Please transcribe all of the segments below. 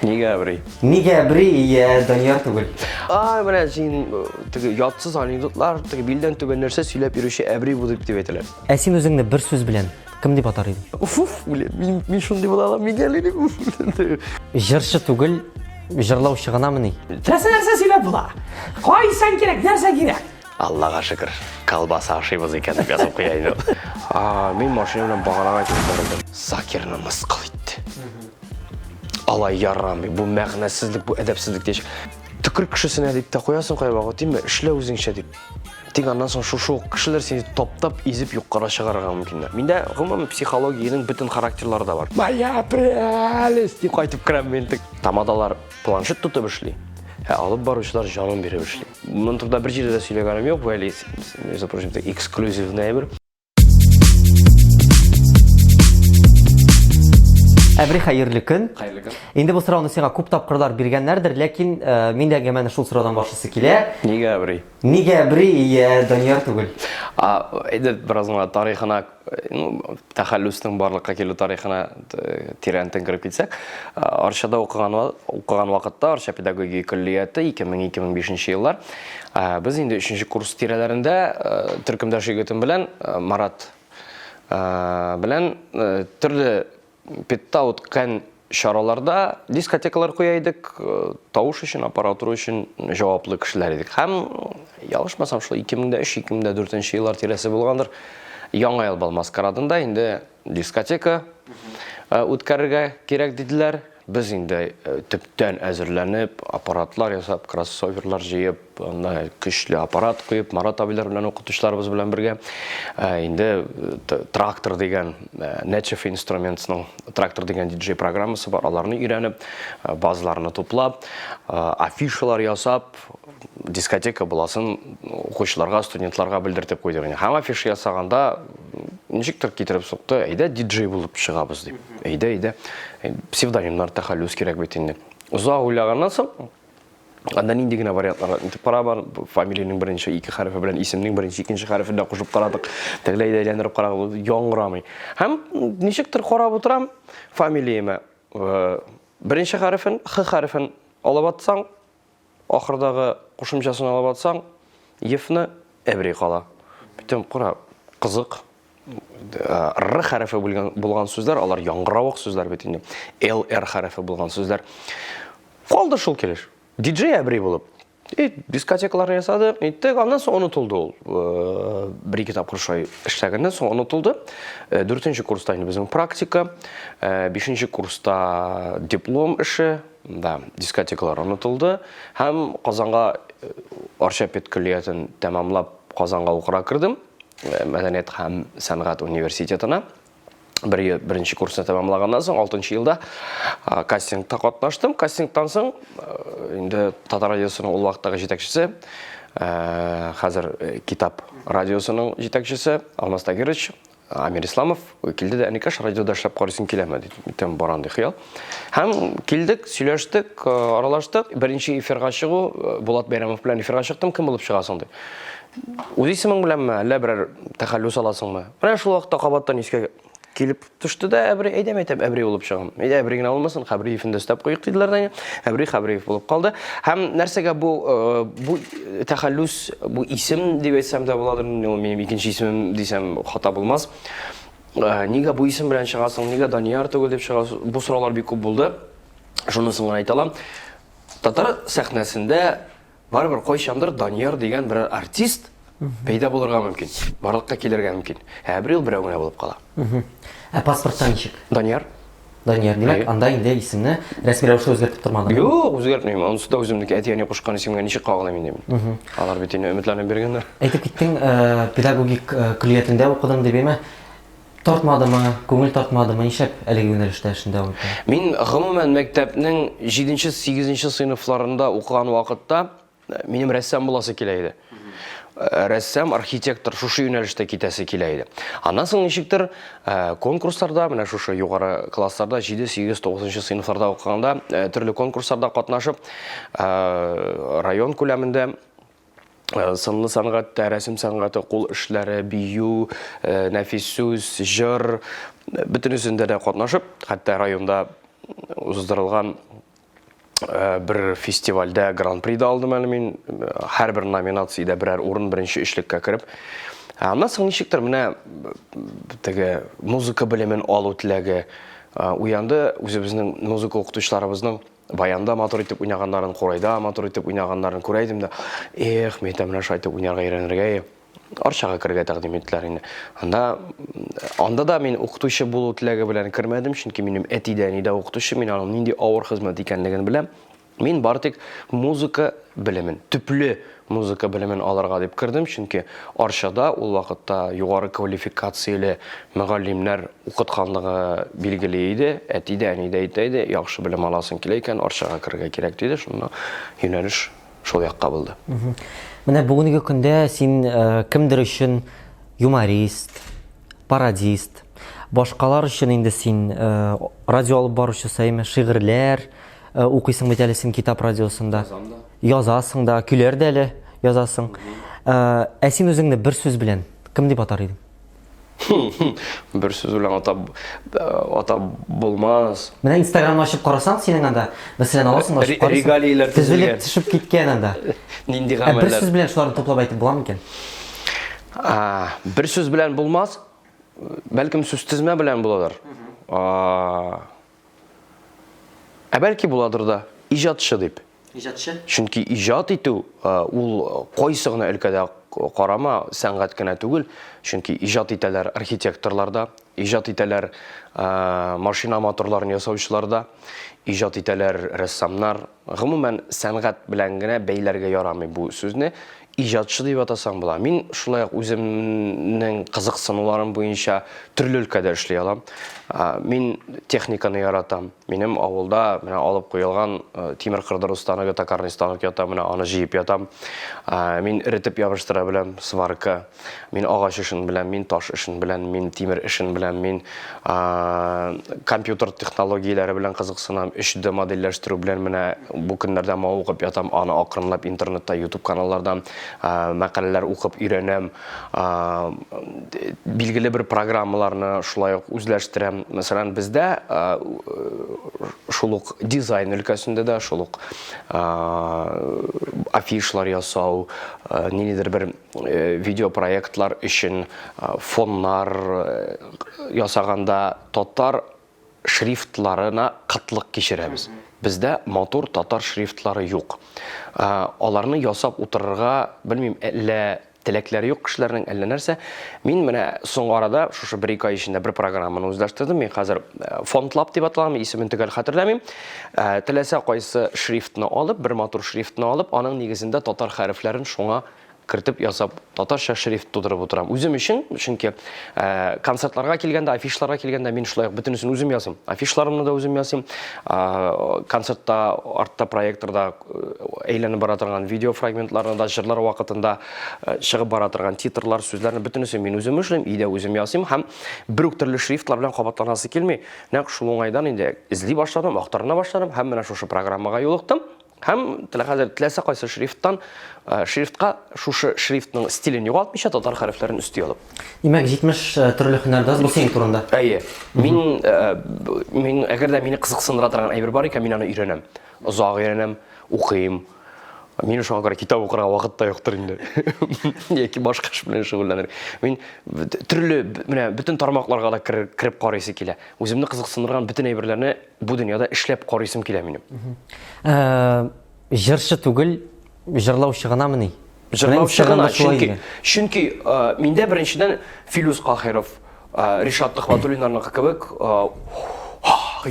Нигә Әбри? Нигә Әбри, я Данияр түгел? Ай, менә син теге ятсыз анекдотлар, теге билдән түбән нәрсә сөйләп йөрүче Әбри бу дип дип әйтәләр. Ә син үзеңне бер сүз белән кем дип атар идең? Уф, блин, мин, мин шундый була алам, мин әле дип. Җырчы түгел, җырлаучы гынамыни? Нәрсә нәрсә сөйләп була? Кайсан кирәк, нәрсә кирәк? Аллага шөкер, колбаса ашыйбыз икән дип язып куя инде. А, мин машина белән баганага килеп бәрелдем. Закирны мыскыл итте. Алай ярамый, бу мәгънәсезлек, бу әдәпсезлек дияч. Төкер кешесенә дип тә куясың кайвакыт, димме, эшлә үзеңчә дип. Тик аннан соң шушы ук кешеләр сине таптап, изеп юкка да чыгарырга мөмкиннәр. Миндә гомумән психологиянең бөтен характерлары да бар. Моя прелесть дип кайтып керәм мин. Тамадалар планшет тотып эшли, ә алып баручылар җанын биреп эшли. Моның турында бер җирдә дә сөйләгәнем юк, бу әле, между прочим, эксклюзивный әйбер. Әбри, хәерле көн. Хәерле көн. Инде бу сорауны сиңа күп тапкырлар биргәннәрдер, ләкин э, мин дә әңгәмәне шул сораудан башлыйсы килә. Нигә Әбри? Нигә Әбри, я Данияр түгел? А, әйдә бераз гына тарихына ну, тәхәллүснең барлыкка килү тарихына тирәнтен кереп китсәк, Арчада укыган укыган вакытта Арча педагогия көллияте 2000-2005 еллар без инде 3 курс тирәләрендә төркемдәш егетем белән Марат белән төрле Петта үткән чараларда дискотекалар куя идек, тавыш өчен, аппаратура өчен җаваплы кешеләр идек. Һәм, ялгышмасам, шул 2003-2004 еллар тирәсе булгандыр, Яңа ел бал маскарадында инде дискотека үткәрергә кирәк диделәр. Без инде төптән әзерләнеп, аппаратлар ясап, кроссоверлар җыеп, анда көчле аппарат куеп, Марат абыйлар белән укытучыларыбыз белән бергә инде трактор дигән Native Instruments-ның трактор дигән диджей программасы бар, аларны өйрәнеп, базаларны туплап, афишалар ясап, дискотека буласын укучыларга, студентларга белдертеп куйдык. Һәм афиша ясаганда ничектер китереп сукты, әйдә диджей булып чыгабыз дип. Әйдә, әйдә. Псевдонимнар, тәхәллүс кирәк бит инде. Озак уйлаганнан соң, анда нинди генә вариантлар итеп кара бар, фамилиянең беренче ике хәрефе белән исемнең беренче икенче хәрефен дә кушып карадык. Тегеләй дә әйләндереп карадык, яңгырамый. Һәм ничектер карап утырам фамилияемә. Беренче хәрефен, Х хәрефен алып атсаң, Ахырдагы кушымчасын алып атсаң, ефны әбри кала. Бүтән кара, кызык. Р хәрефе булган, булган сүзләр, алар яңгыравык сүзләр бит инде. Л, Р хәрефе булган сүзләр. Калды шул килеш. Диджей әбри булып. И, дискотекалар ясадык, ниттек, аннан соң онытылды ул. Бер-ике тапкыр шулай эшләгәннән соң онытылды. Дүртенче курста инде безнең практика, бишенче курста диплом эше, Да, дискотекалар онытылды һәм Казанга э, Арча педкөллиятен тәмамлап Казанга укырга кердем. Э, Мәдәният һәм сәнгать университетына. Бер ел, беренче курсны тәмамлаганнан соң, 6 елда кастингта катнаштым. Кастингтан соң э, инде Татар радиосының ул вакыттагы җитәкчесе, хәзер Китап радиосының җитәкчесе Алмаз Тагирович Амир Исламов килде дә, Әникаш, радиода эшләп карыйсың киләме, диде. Бүтән бар андый хыял. Һәм килдек, сөйләштек, э, аралаштык. Беренче эфирга чыгу, э, Булат Бәйрәмов белән эфирга чыктым, кем булып чыгасың, ди. Үз исемең беләнме, әллә берәр тәхәллүс аласыңмы? Менә шул вакытта кабаттан искә килеп төште дә, Әбри, әйдә, әйтәм, Әбри булып чыгам. Әйдә, Әбри генә булмасын, Хәбриевны да өстәп куйык, диделәр дә. Әбри Хәбриев булып калды. Һәм нәрсәгә бу, э, бу тәхәллүс, бу исем дип әйтсәм дә буладыр, ул минем икенче исемем дисәм хата булмас. Э, нигә бу исем белән чыгасың, нигә Данияр түгел дип чыгасың? Бу сораулар бик күп булды. Шунысын гына әйтә алам. Татар сәхнәсендә барыбер кайчандыр Данияр дигән берәр артист пәйда булырга мөмкин, барлыкка килергә мөмкин. Ә бер ел берәү генә булып кала. Ә паспортта ничек? Данияр. Данияр, димәк, анда инде исемне рәсми рәвештә үзгәртеп тормадың. Юк, үзгәртмим. Анысы да үземнеке. Әти-әни кушкан исемгә ничек кагылыйм инде мин? Алар бит инде өметләнеп биргәннәр. Әйтеп киттең, э, педагогик э, көллиятендә укыдым дип, әйме? Тартмадымы, күңел тартмадымы, нишләп әлеге юнәлештә эшен дәвам иттең? Мин гомумән мәктәпнең 7-8 сыйныфларында укыган вакытта Минем рәссам буласы килә иде. Э, рәссам, архитектор шушы юнәлештә китәсе килә иде. Аннан соң ничектер э, конкурсларда, менә шушы югары классларда 7, 8, 9 сыйныфларда укыганда э, төрле конкурсларда катнашып, район күләмендә сынлы сәнгатьтә, рәсем сәнгате, кул эшләре, бию, нәфис сүз, җыр, бөтенесендә дә катнашып, хәтта районда уздырылган. Бер фестивальдә гран-при да алдым әле мин. Һәрбер номинациядә берәр урын беренче өчлеккә кереп. Ә аннан соң ничектер менә теге музыка белемен алу теләге уянды. Үзебезнең музыка укытучыларыбызның баянда матур итеп уйнаганнарын, курайда матур итеп уйнаганнарын күрә идем дә, эх, мин әйтәм, менә шулай итеп уйнарга өйрәнергә. Арчага керергә тәкъдим иттеләр инде. Анда анда да мин укытучы булу теләге белән кермәдем, чөнки минем әти дә, әни дә укытучы, мин аның нинди авыр хезмәт икәнлеген беләм. Мин бары тик музыка белемен, төпле музыка белемен алырга дип кердем, чөнки Арчада ул вакытта югары квалификацияле мөгаллимнәр укытканлыгы билгеле иде. Әти дә, әни дә әйтә иде, яхшы белем аласың килә икән, Арчага керергә кирәк диде. Шунда юнәлеш шул якка булды. Менә бүгенге көндә син э, кемдер өчен юморист, пародист, башкалар өчен инде син э, радио алып баручысы, әйме, шигырьләр э, укыйсың бит әле син китап радиосында. Язам да. Язасың да, көйләр дә әле язасың. Ә син үзеңне бер сүз белән кем дип атар идең? Бер сүз белән атап атап булмас. Менә Инстаграмны ачып карасаң, синең анда, мәсәлән, аласың да ачып карыйсың. Регалияләр тезелеп төшеп киткән анда. Нинди гамәлләр? Ә бер сүз белән шуларны туплап әйтеп була микән? Бер сүз белән булмас. Бәлкем сүз тезмә белән буладыр. Ә бәлки буладыр да. Иҗатчы дип. Иҗатчы? Чөнки иҗат итү ул кайсы гына өлкәдә карама, сәнгать кенә түгел, чөнки иҗат итәләр архитекторлар да, иҗат итәләр машина моторларын ясаучылар да, иҗат итәләр рәссамнар. Гомумән, сәнгать белән генә бәйләргә ярамый бу сүзне. Иҗатчы дип атасаң була. Мин шулай ук үземнең кызыксынуларым буенча төрле өлкәдә эшли алам. Мин техниканы яратам. Минем авылда менә алып куелган тимер кырдыру станогы, токарный станок ята, менә аны җыеп ятам. Мин эретеп ябыштыра беләм, сварка. Мин агач эшен беләм, мин таш эшен беләм, мин тимер эшен беләм, мин компьютер технологияләре белән кызыксынам, 3D модельләштерү белән менә бу көннәрдә мавыгып ятам, аны акрынлап интернетта, YouTube каналлардан мәкаләләр укып өйрәнәм. Билгеле бер программаларны шулай ук үзләштерәм. Мәсәлән, бездә шул ук дизайн өлкәсендә дә, шул ук афишлар ясау, ниндидер бер видеопроектлар өчен фоннар ясаганда татар шрифтларына кытлык кичерәбез. Бездә матур татар шрифтлары юк. Аларны ясап утырырга, белмим, әллә теләкләре юк кешеләрнең, әллә нәрсә. Мин менә соңгы арада, шушы бер-ике ай эчендә бер программаны үзләштердем. Мин хәзер Фонтлаб дип аталам, исемен төгәл хәтерләмим. Теләсә кайсы шрифтны алып, бер матур шрифтны алып, аның нигезендә татар хәрефләрен шуңа кертеп ясап, татарча шрифт тудырып утырам. Үзем өчен, чөнки э, концертларга килгәндә, афишларга килгәндә мин шулай ук бөтенесен үзем ясыйм. Афишларымны да үзем ясыйм. Э, концертта, артта проекторда э, әйләнеп бара торган видео фрагментларны да, җырлар вакытында э, чыгып бара торган титрлар, сүзләрне бөтенесен мин үзем эшлим, өйдә үзем ясыйм һәм бер үк төрле шрифтлар белән кабатланасы килми. Нәкъ шул уңайдан инде эзли башладым, актарына башладым һәм менә шушы программага юлыктым. Һәм хәзер теләсә кайсы шрифттан э, шрифтка шушы шрифтның стилен югалтмыйча татар хәрефләрен өсти алып. Димәк, 70 э, төрле һөнәр дә бу синең турында. Әйе. Мин э, мин әгәр дә мине кызыксындыра торган әйбер бар икән, мин аны өйрәнәм. Озак өйрәнәм, укыйм. Мин шуңа күрә китап укырга вакыт та юктыр инде. Яки башка эш белән шөгыльләнер. Мин төрле менә бөтен тармакларга да кереп карыйсы килә. Үземне кызыксындырган бөтен әйберләрне бу дөньяда эшләп карыйсым килә минем. Э, җырчы түгел, җырлаучы гынамыни? Җырлаучы гына, чөнки, чөнки э, миндә беренчедән Филүс Кахиров, э, Ришат Төхвәтуллиннарныкы кебек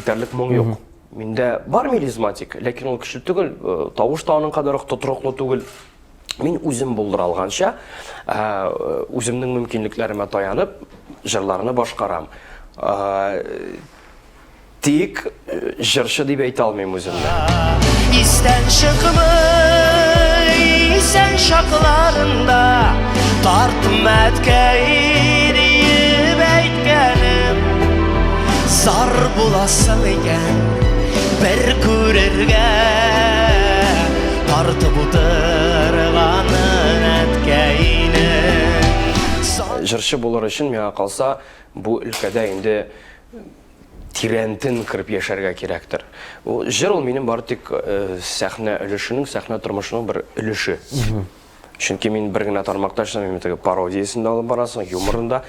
итәрлек моң юк. Миндә бар мелизматик, ләкин ул көчле түгел, тавыш та аның кадәр үк тотрыклы түгел. Мин үзем булдыра алганча, үземнең мөмкинлекләремә таянып, җырларны башкарам. Тик җырчы дип әйтә алмыйм үземне. Истән чыкмый исән чакларында Тартма әткәй диеп әйткәнем Зар буласың икән бер күрергә Тартып утырганын әткәйнең Җырчы булыр өчен, миңа калса, бу өлкәдә инде. тирәнтен кереп яшәргә кирәктер. Ул җыр ул минем бары тик сәхнә өлешенең, сәхнә тормышының бер өлеше. Чөнки мин бер генә тармакта эшләмим, теге пародиясен дә алып барасың, юморын да,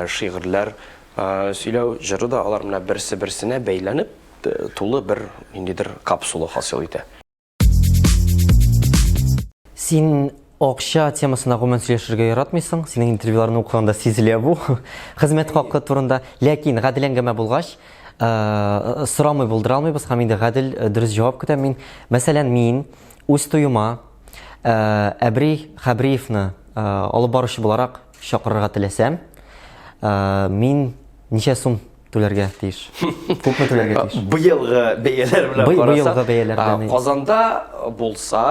шигырьләр сөйләү, җыры да алар менә берсе-берсенә бәйләнеп, тулы бер ниндидер капсула хасил итә. Син акча темасына гомумән сөйләшергә яратмыйсың. Синең интервьюларны укыганда сизелә бу. Хезмәт хакы турында. Ләкин гадел әңгәмә булгач, э, сорамый булдыра алмыйбыз һәм инде гадел э, дөрес җавап көтәм мин. Мәсәлән, мин үз туема э, Әбри Хәбриевны алып баручы буларак чакырырга теләсәм, мин ничә сум түләргә тиеш? Күпме түләргә тиеш? Быелгы бәяләр белән карасак, быелгы бәяләр белән. Казанда булса,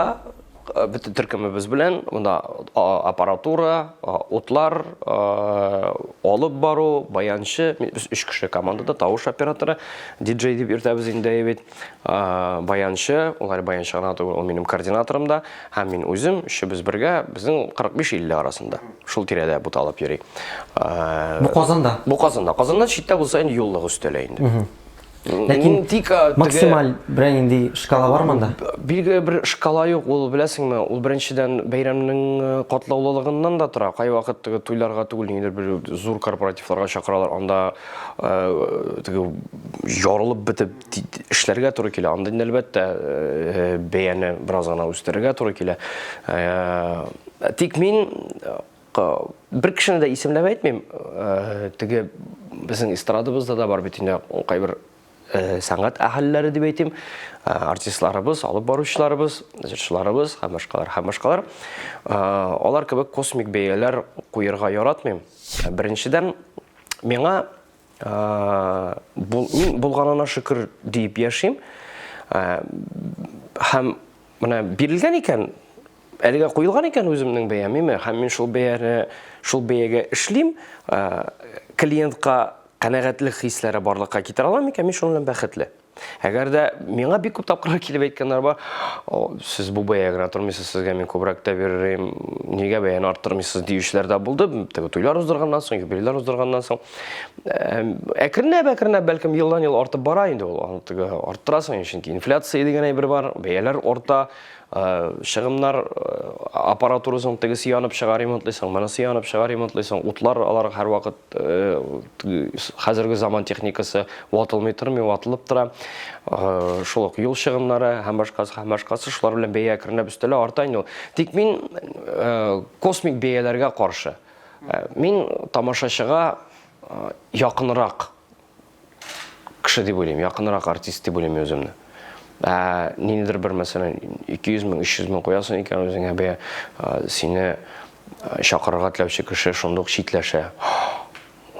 бөтен төркемебез белән монда аппаратура, утлар, алып бару, баянчы, без өч кеше командада, тавыш операторы, диджей дип йөртәбез инде бит, баянчы, ул әле баянчы гына түгел, ул минем координаторым да, һәм мин үзем, өчебез бергә, безнең 45-50 арасында. Шул тирәдә буталып йөри. Бу Казанда? Бу Казанда. Казаннан читтә булса инде юллык өстәлә инде. Ләкин тик максималь берәр нинди шкала бар монда? Билгеле бер шкала юк, ул беләсеңме, ул беренчедән бәйрәмнең катлаулылыгыннан да тора. Кайвакыт теге туйларга түгел, ниндидер бер зур корпоративларга чакыралар, анда теге ярылып бетеп эшләргә туры килә. Анда инде әлбәттә бәяне бераз гына үстерергә туры килә. Тик мин бер кешене дә исемләп әйтмим. Теге безнең эстрадабызда да бар бит инде кайбер сәнгать әһелләре дип әйтим, артистларыбыз, алып баручыларыбыз, җырчыларыбыз һәм башкалар, һәм башкалар. Алар кебек космик бәяләр куерга яратмыйм. Беренчедән, миңа мин булганына шөкер диеп яшим. Һәм менә бирелгән икән, әлегә куелган икән үземнең бәям, име? Һәм мин шул бәяне, шул бәягә эшлим, клиентка канәгатьлек хисләре барлыкка китерә алам икән, мин шуның белән бәхетле. Әгәр дә миңа бик күп тапкырлар килеп әйткәннәр бар, сез бу бәягә генә тормыйсыз, сезгә мин күбрәк тә биререм, нигә бәяне арттырмыйсыз диючеләр дә булды. Теге туйлар уздырганнан соң, юбилейлар уздырганнан соң. Әкренләп, әкренләп, бәлкем елдан-ел артып бара инде ул. Аны теге арттырасың, чөнки инфляция дигән әйбер бар, бәяләр арта. Чыгымнар аппаратурасының тегесе янып чыга, ремонтлыйсың, монысы янып чыга, ремонтлыйсың. Утлар алар һәрвакыт хәзерге заман техникасы ватылмый тормый, ватылып тора. Шул ук юл чыгымнары һәм башкасы, һәм башкасы, шулар белән бәя әкренләп өстәлә, арта инде ул. Тик мин космик бәяләргә каршы. Мин тамашачыга якынрак кеше дип уйлыйм, якынрак артист дип уйлыйм үземне. Ә ниндидер бер мәсәлән 200 мең, 300 мең куясың икән үзеңә бәя, сине чакырырга теләүче кеше шундук читләшә.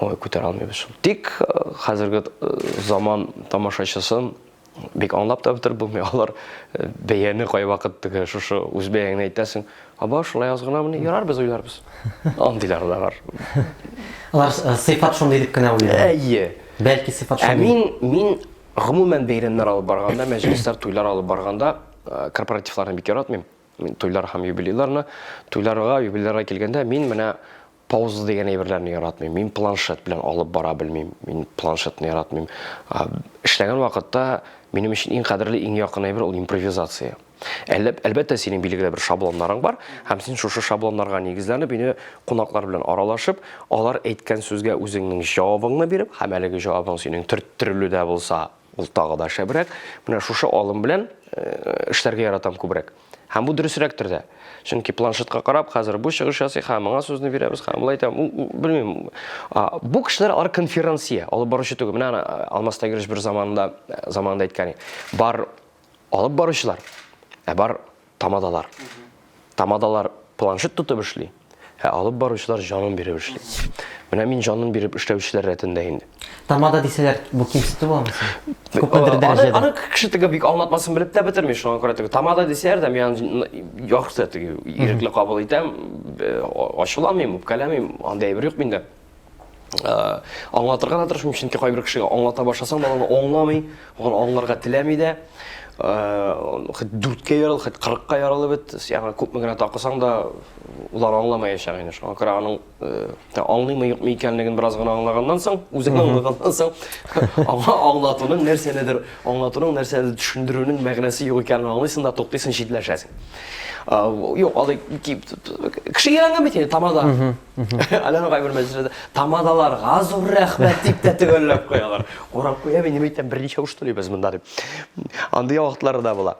Ой, күтәрә алмыйбыз шул. Тик хәзерге заман тамашачысын бик аңлап та бетереп булмый. Алар бәяне кайвакыт теге шушы үз бәяңне әйтәсең. Аба, шулай аз гынамыни? Ярар, без уйларбыз. Андыйлар да бар. Алар сыйфат шундый дип кенә уйлый. Әйе. Бәлки сыйфат шундый. Ә мин мин гомумән бәйрәмнәр алып барганда, мәҗлесләр, туйлар алып барганда, корпоративларны бик яратмыйм. Мин туйлар һәм юбилейларны, туйларга, юбилейларга килгәндә, мин менә Пауза дигән әйберләрне яратмыйм. Мин планшет белән алып бара белмим. Мин планшетны яратмыйм. Эшләгән вакытта минем өчен иң кадерле, иң якын әйбер ул импровизация. Әлбәттә, синең билгеле бер шаблоннарың бар, һәм син шушы шаблоннарга нигезләнеп, инде кунаклар белән аралашып, алар әйткән сүзгә үзеңнең җавабыңны биреп, һәм әлеге җавабың синең төрттерелү дә булса, Ул тагы да шәбрәк. Менә шушы алым белән эшләргә яратам күбрәк. Һәм бу дөресрәктер дә. Чөнки планшетка карап, хәзер бу чыгыш ясый, һәм моңа сүзне бирәбез, һәм болай итәм. Белмим. Бу кешеләр алар конферансье, алып баручы түгел. Менә Алмаз Тагирович бер заманында, заманында әйткән. Бар алып баручылар, ә бар Тамадалар. Тамадалар планшет тотып эшли, ә алып баручылар җанын биреп эшли. Менә мин җанын биреп эшләүчеләр рәтендә инде. Тамада дисәләр, бу кимсетү буламы соң? Күпмедер дәрәҗәдә. Аны кеше теге бик аңлатмасын белеп тә бетерми, шуңа күрә теге тамада дисәләр дә, мин аны яхшы теге ирекле кабул итәм, ачуланмыйм, үпкәләмим, андый әйбер юк миндә. Аңлатырга да тырышмыйм, чөнки кайбер кешегә аңлата башласаң, ул аны аңламый, ул аңларга теләми дә. Хоть дүрткә ярыл, хоть кырыкка ярылып бет, ягъни күпме генә такысаң да, улар аңламаячак инде. Шуңа күрә аның аңлыймы, юкмы икәнлеген бераз гына аңлаганнан соң, үзең аңлаганнан соң, аңа аңлатуның нәрсәнедер, аңлатуның нәрсәнедер төшендерүнең мәгънәсе юк икәнен аңлыйсың да туктыйсың, читләшәсең. Юк, алай кеше өйрәнгән бит инде тамада. Әле кайбер мәҗлесләрдә тамадаларга зур рәхмәт дип тә төгәлләп куялар. Карап куя, мин әйтәм, берничә уш түлибез монда дип. Андый вакытлары да була.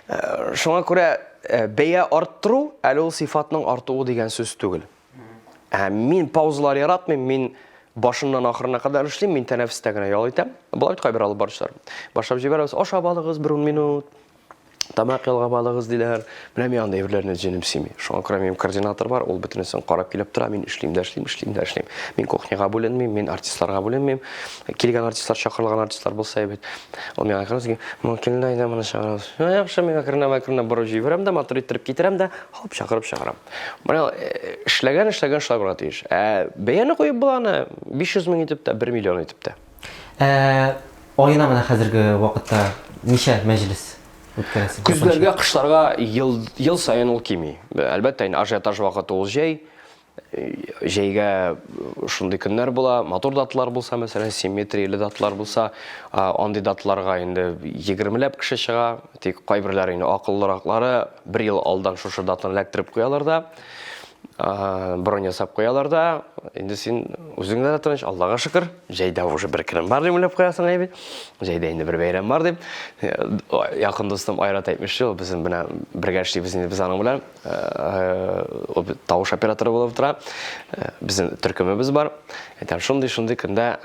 Э, шуңа күрә э, бәя арттыру әле ул сыйфатның артуы дигән сүз түгел. Ә мин паузалар яратмыйм, мин башыннан ахырына кадәр эшлим, мин тәнәфестә генә ял итәм. Була бит кайбер алып баручылар. Башлап җибәрәбез, ашап алыгыз бер ун минут. Тамак ялгап алыгыз, диләр. Менә мин андый әйберләрне җенем сөйми. Шуңа күрә минем координатор бар, ул бөтенесен карап килеп тора, мин эшлим дә эшлим, эшлим дә эшлим. Мин кухняга бүленмим, мин артистларга бүленмим. Килгән артистлар, чакырылган артистлар булса әйбәт. Ул миңа керә, моны килде, әйдә моны чыгарабыз. Ну, яхшы, мин әкренләп әкренләп борып җибәрәм дә, матур иттереп китерәм дә, хоп, чакырып чыгарам. Менә э, эшләгән, эшләгән шулай булырга тиеш. Ә бәяне куеп була аны 500 мең итеп тә, 1 миллион итеп тә. Ә аена менә хәзерге вакытта ничә мәҗлес үткәрәсең? Көзләргә, кышларга ел, ел саен ул кими. Әлбәттә, инде ажиотаж вакыты ул җәй. Җәйгә шундый көннәр була, матур даталар булса, мәсәлән, симметрияле даталар булса, андый даталарга инде егермеләп кеше чыга. Тик кайберләре инде акыллыраклары бер ел алдан шушы датаны эләктереп куялар да, бронь ясап куялар да, инде син үзең дә тыныч, Аллага шөкер, җәйдә уже бер керем бар дип уйлап куясың әйбит. Җәйдә инде бер бәйрәм бар дип. Якын дустым Айрат әйтмешли, ул безнең менә бергә эшлибез инде без аның белән. Ул тавыш операторы булып тора. Безнең төркемебез бар. Әйтәм, шундый-шундый көндә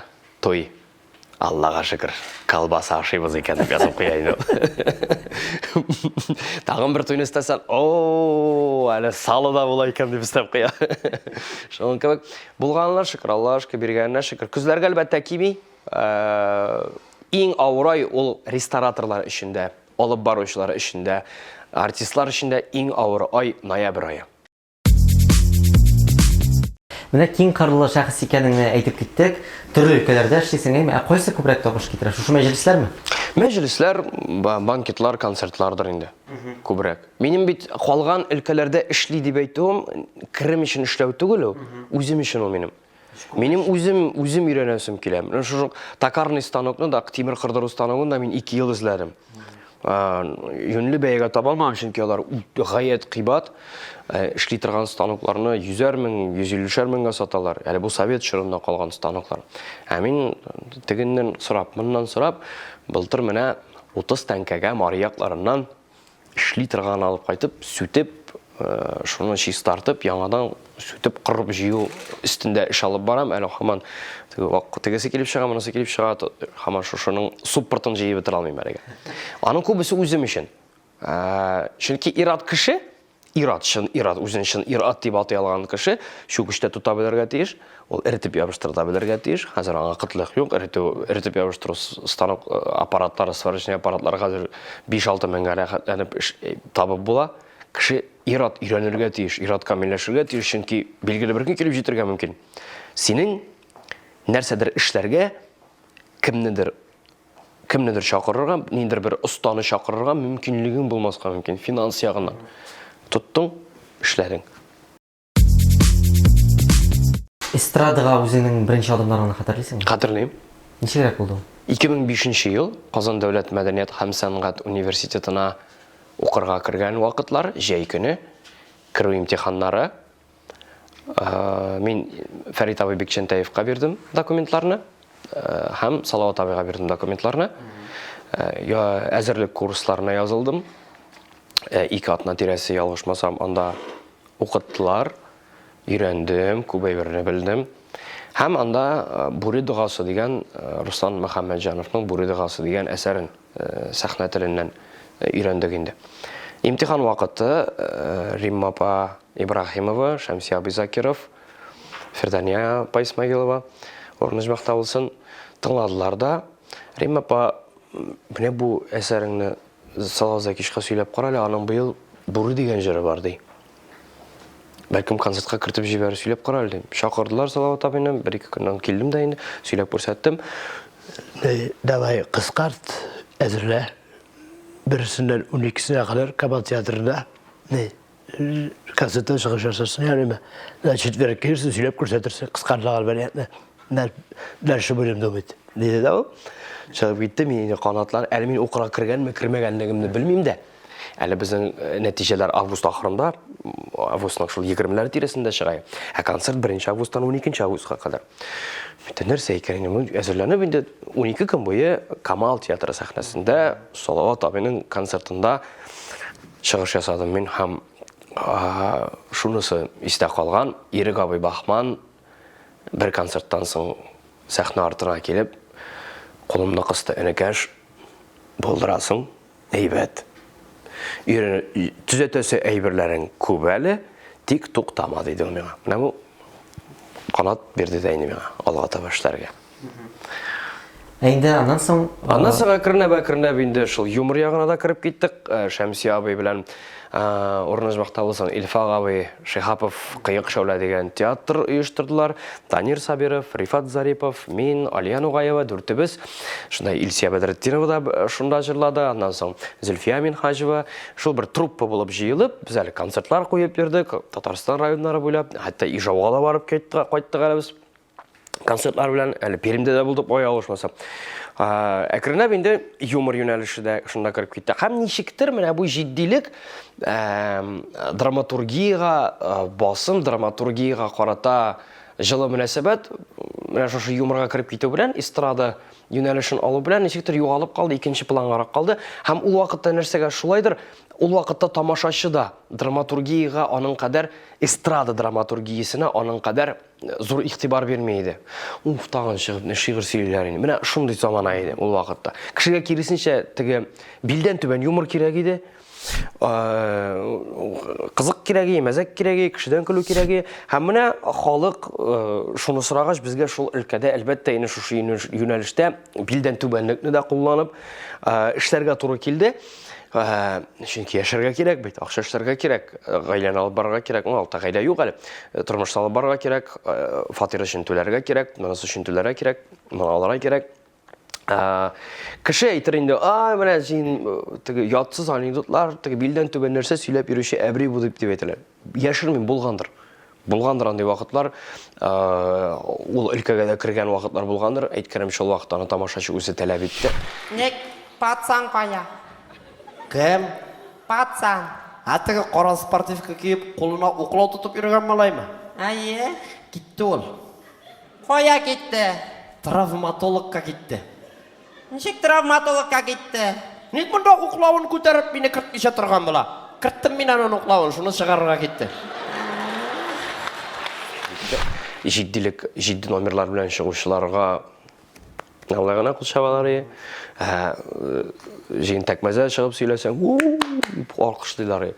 туй. Аллага шөкер, колбаса ашыйбыз икән дип язып куя инде. Тагын бер туйны өстәсәң, о, әле сало да була икән дип өстәп куя. Шуның кебек булганына шөкер, Аллага шөкер, биргәненә шөкер. Көзләргә әлбәттә кими. Э, иң авыр ай ул рестораторлар өчен дә, алып баручылар өчен дә, артистлар өчен дә иң авыр ай ноябрь ае. Менә киң кырлы шәхес икәнеңне әйтеп киттек. Төрле өлкәләрдә эшлисең, әйме? Ә кайсы күбрәк табыш китерә? Шушы мәҗлесләрме? Мәҗлесләр, банкетлар, концертлардыр инде күбрәк. Минем бит калган өлкәләрдә эшли дип әйтүем, керем өчен эшләү түгел ул, үзем өчен ул минем. Минем үзем үзем өйрәнәсем килә. Менә шушы токарный станокны да, тимер кырдыру станогын да мин 2 ел эзләдем. Юньле бәягә таба алмадым, чөнки алар гаять кыйбат. Эшли торган станокларны йөзәр мең, 150 меңгә саталар. Әле бу совет чорында калган станоклар. Ә мин тегеннән сорап, моннан сорап, былтыр менә 30 тәңкәгә Мари якларыннан эшли торган алып кайтып, сүтеп, э, шуны чистартып, яңадан сүтеп, кырып җыю өстендә эш алып барам. Әле һаман тегесе килеп чыга, монысы килеп чыга, һаман шушының суппортын җыеп бетерә алмыйм әлегә. Аның күбесе үзем өчен. Э, чөнки ир-ат кеше Ир-ат, чын ир-ат, үзен чын ир-ат дип атый алган кеше чүкечтә тота белергә тиеш, ул эретеп ябыштырта белергә тиеш. Хәзер аңа кытлык юк, эретү, эретеп ябыштыру станок э, аппаратлары, сварочный аппаратлары хәзер 5-6 меңгә рәхәтләнеп эш э, табып була. Кеше ир-ат өйрәнергә тиеш, ир-ат камилләшергә тиеш, чөнки билгеле бер көн килеп җитәргә мөмкин. Синең нәрсәдер эшләргә, кемнедер кемнедер чакырырга, ниндидер бер останы чакырырга мөмкинлегең булмаска мөмкин финанс ягыннан. Тоттың, эшләдең. Эстрадага үзеңнең беренче адымнарыңны хәтерлисеңме? Хәтерлим. Ничегрәк булды ул? 2005 ел Казан дәүләт мәдәният һәм сәнгать университетына укырга кергән вакытлар, җәй көне, керү имтиханнары. Мин Фәрит абый Бикчәнтәевка бирдем документларны һәм Салават абыйга бирдем документларны. Әзерлек курсларына язылдым. Ике атна тирәсе ялгышмасам, анда укыттылар, өйрәндем, күп әйберне белдем. Һәм анда Бүре догасы дигән Руслан Мөхәммәтҗановның Бүре догасы дигән әсәрен сәхнә теленнән өйрәндек инде. Имтихан вакыты Римма апа Ибраһимова, Шәмсия абый Закиров, Фирдания апа Исмагилова, урыны оҗмахта булсын, тыңладылар да. Римма апа, менә бу әсәреңне Салават Закишка сөйләп кара әле, аның быел Бүре дигән җыры бар, ди. Бәлкем концертка кертеп җибәрер, сөйләп кара әле, дим. Чакырдылар Салават абыйны, бер-ике көннән килдем дә инде, сөйләп күрсәттем. Давай, кыскарт, әзерлә. берсеннән уникесенә кадәр Камал театрында ни концертта чыгыш ясарсың, ярыймы? На четверг килерсең, сөйләп күрсәтерсең, кыскартылган вариантны. Дальше будем думать. Диде дә ул. Чыгып китте, мин инде канатлар, әле мин укырга кергәнме, кермәгәнлегемне белмим дә. Әле безнең э, нәтиҗәләр август ахырында, августның шул 20-ләре тирәсендә чыга. Ә концерт 1 августтан 12 августка кадәр. Бит нәрсә икән инде, әзерләнеп инде 12 көн буе Камал театры сәхнәсендә Салават абыйның концертында чыгыш ясадым мин һәм шунысы истә калган, Ирек абый Бахман бер концерттан соң сәхнә артына килеп, кулымны кысты, энекәш, булдырасың, Әйбәт. Өйрәнә, төзәтәсе әйберләрең күп әле, тик туктама, диде ул миңа. Менә бу канат бирде дә инде миңа алга таба эшләргә. Ә инде аннан соң Аннан соң әкренләп әкренләп инде шул юмор ягына да кереп киттек. Э, Шәмси абый белән э, урыны оҗмахта булсын, Илфак абый Шиһапов Кыек шәүлә дигән театр оештырдылар. Данир Сабиров, Рифат Зарипов, мин, Алия Нугаева дүртебез Шунда Илсия Бәдретдинова да э, шунда җырлады, аннан соң Зөлфия Минһаҗева. Шул бер труппа булып җыелып, без әле концертлар куеп йөрдек, Татарстан районнары буйлап, хәтта Ижауга да барып кайттык әле без концертлар белән, әле Пермьдә дә булдык, ой, ялгышмасам. Әкренләп инде юмор юнәлеше дә шунда кереп китте. Һәм ничектер менә бу җитдилек драматургиягә э, басым, драматургиягә карата Җылы мөнәсәбәт менә шушы юморга кереп китү белән, эстрада юнәлешен алу белән ничектер югалып калды, икенче плангарак калды. Һәм ул вакытта нәрсәгә шулайдыр, ул вакытта тамашачы да драматургиягә аның кадәр, эстрада драматургиясенә аның кадәр зур игътибар бирми иде. Уф, тагын чыгып шигырь сөйлиләр инде. Менә шундый замана иде ул вакытта. Кешегә киресенчә теге билдән түбән юмор кирәк иде. Кызык кирәге, мәзәк кирәге, кешедән көлү кирәге. Һәм менә халык шуны сорагач, безгә шул өлкәдә, әлбәттә, инде шушы юнәлештә билдән түбәнлекне дә кулланып эшләргә туры килде. Чөнки яшәргә кирәк бит, акча эшләргә кирәк, гаиләне алып барырга кирәк. Ну, алта гаилә юк әле. Тормышны алып барырга кирәк, фатир өчен түләргә кирәк, монысы өчен түләргә кирәк, моны алырга кирәк. Кеше әйтер инде, ай, менә син теге ятсыз анекдотлар, теге билдән түбән нәрсә сөйләп йөрүче әбри бу дип дип әйтәләр. Яшермим, булгандыр. Булгандыр андый вакытлар, ул өлкәгә дә кергән вакытлар булгандыр. Әйткәнемчә, ул вакытта аны тамашачы үзе таләп итте. Ник пацан кая? Кем? Пацан. Ә теге кара спортивка киеп, кулына уклау тотып йөргән малаймы? Әйе. Китте ул. Кая китте? Травматологка китте. Ничек травматологка китте? Ник монда уклавын күтәреп мине кертмичә торган була? Керттем мин аның уклавын, шуны чыгарырга китте. Җитдилек, җитди номерлар белән чыгучыларга алай гына кул чабалар ие. Ә җыен тәкмәзә чыгып сөйләсәң, дип алкышлыйлар.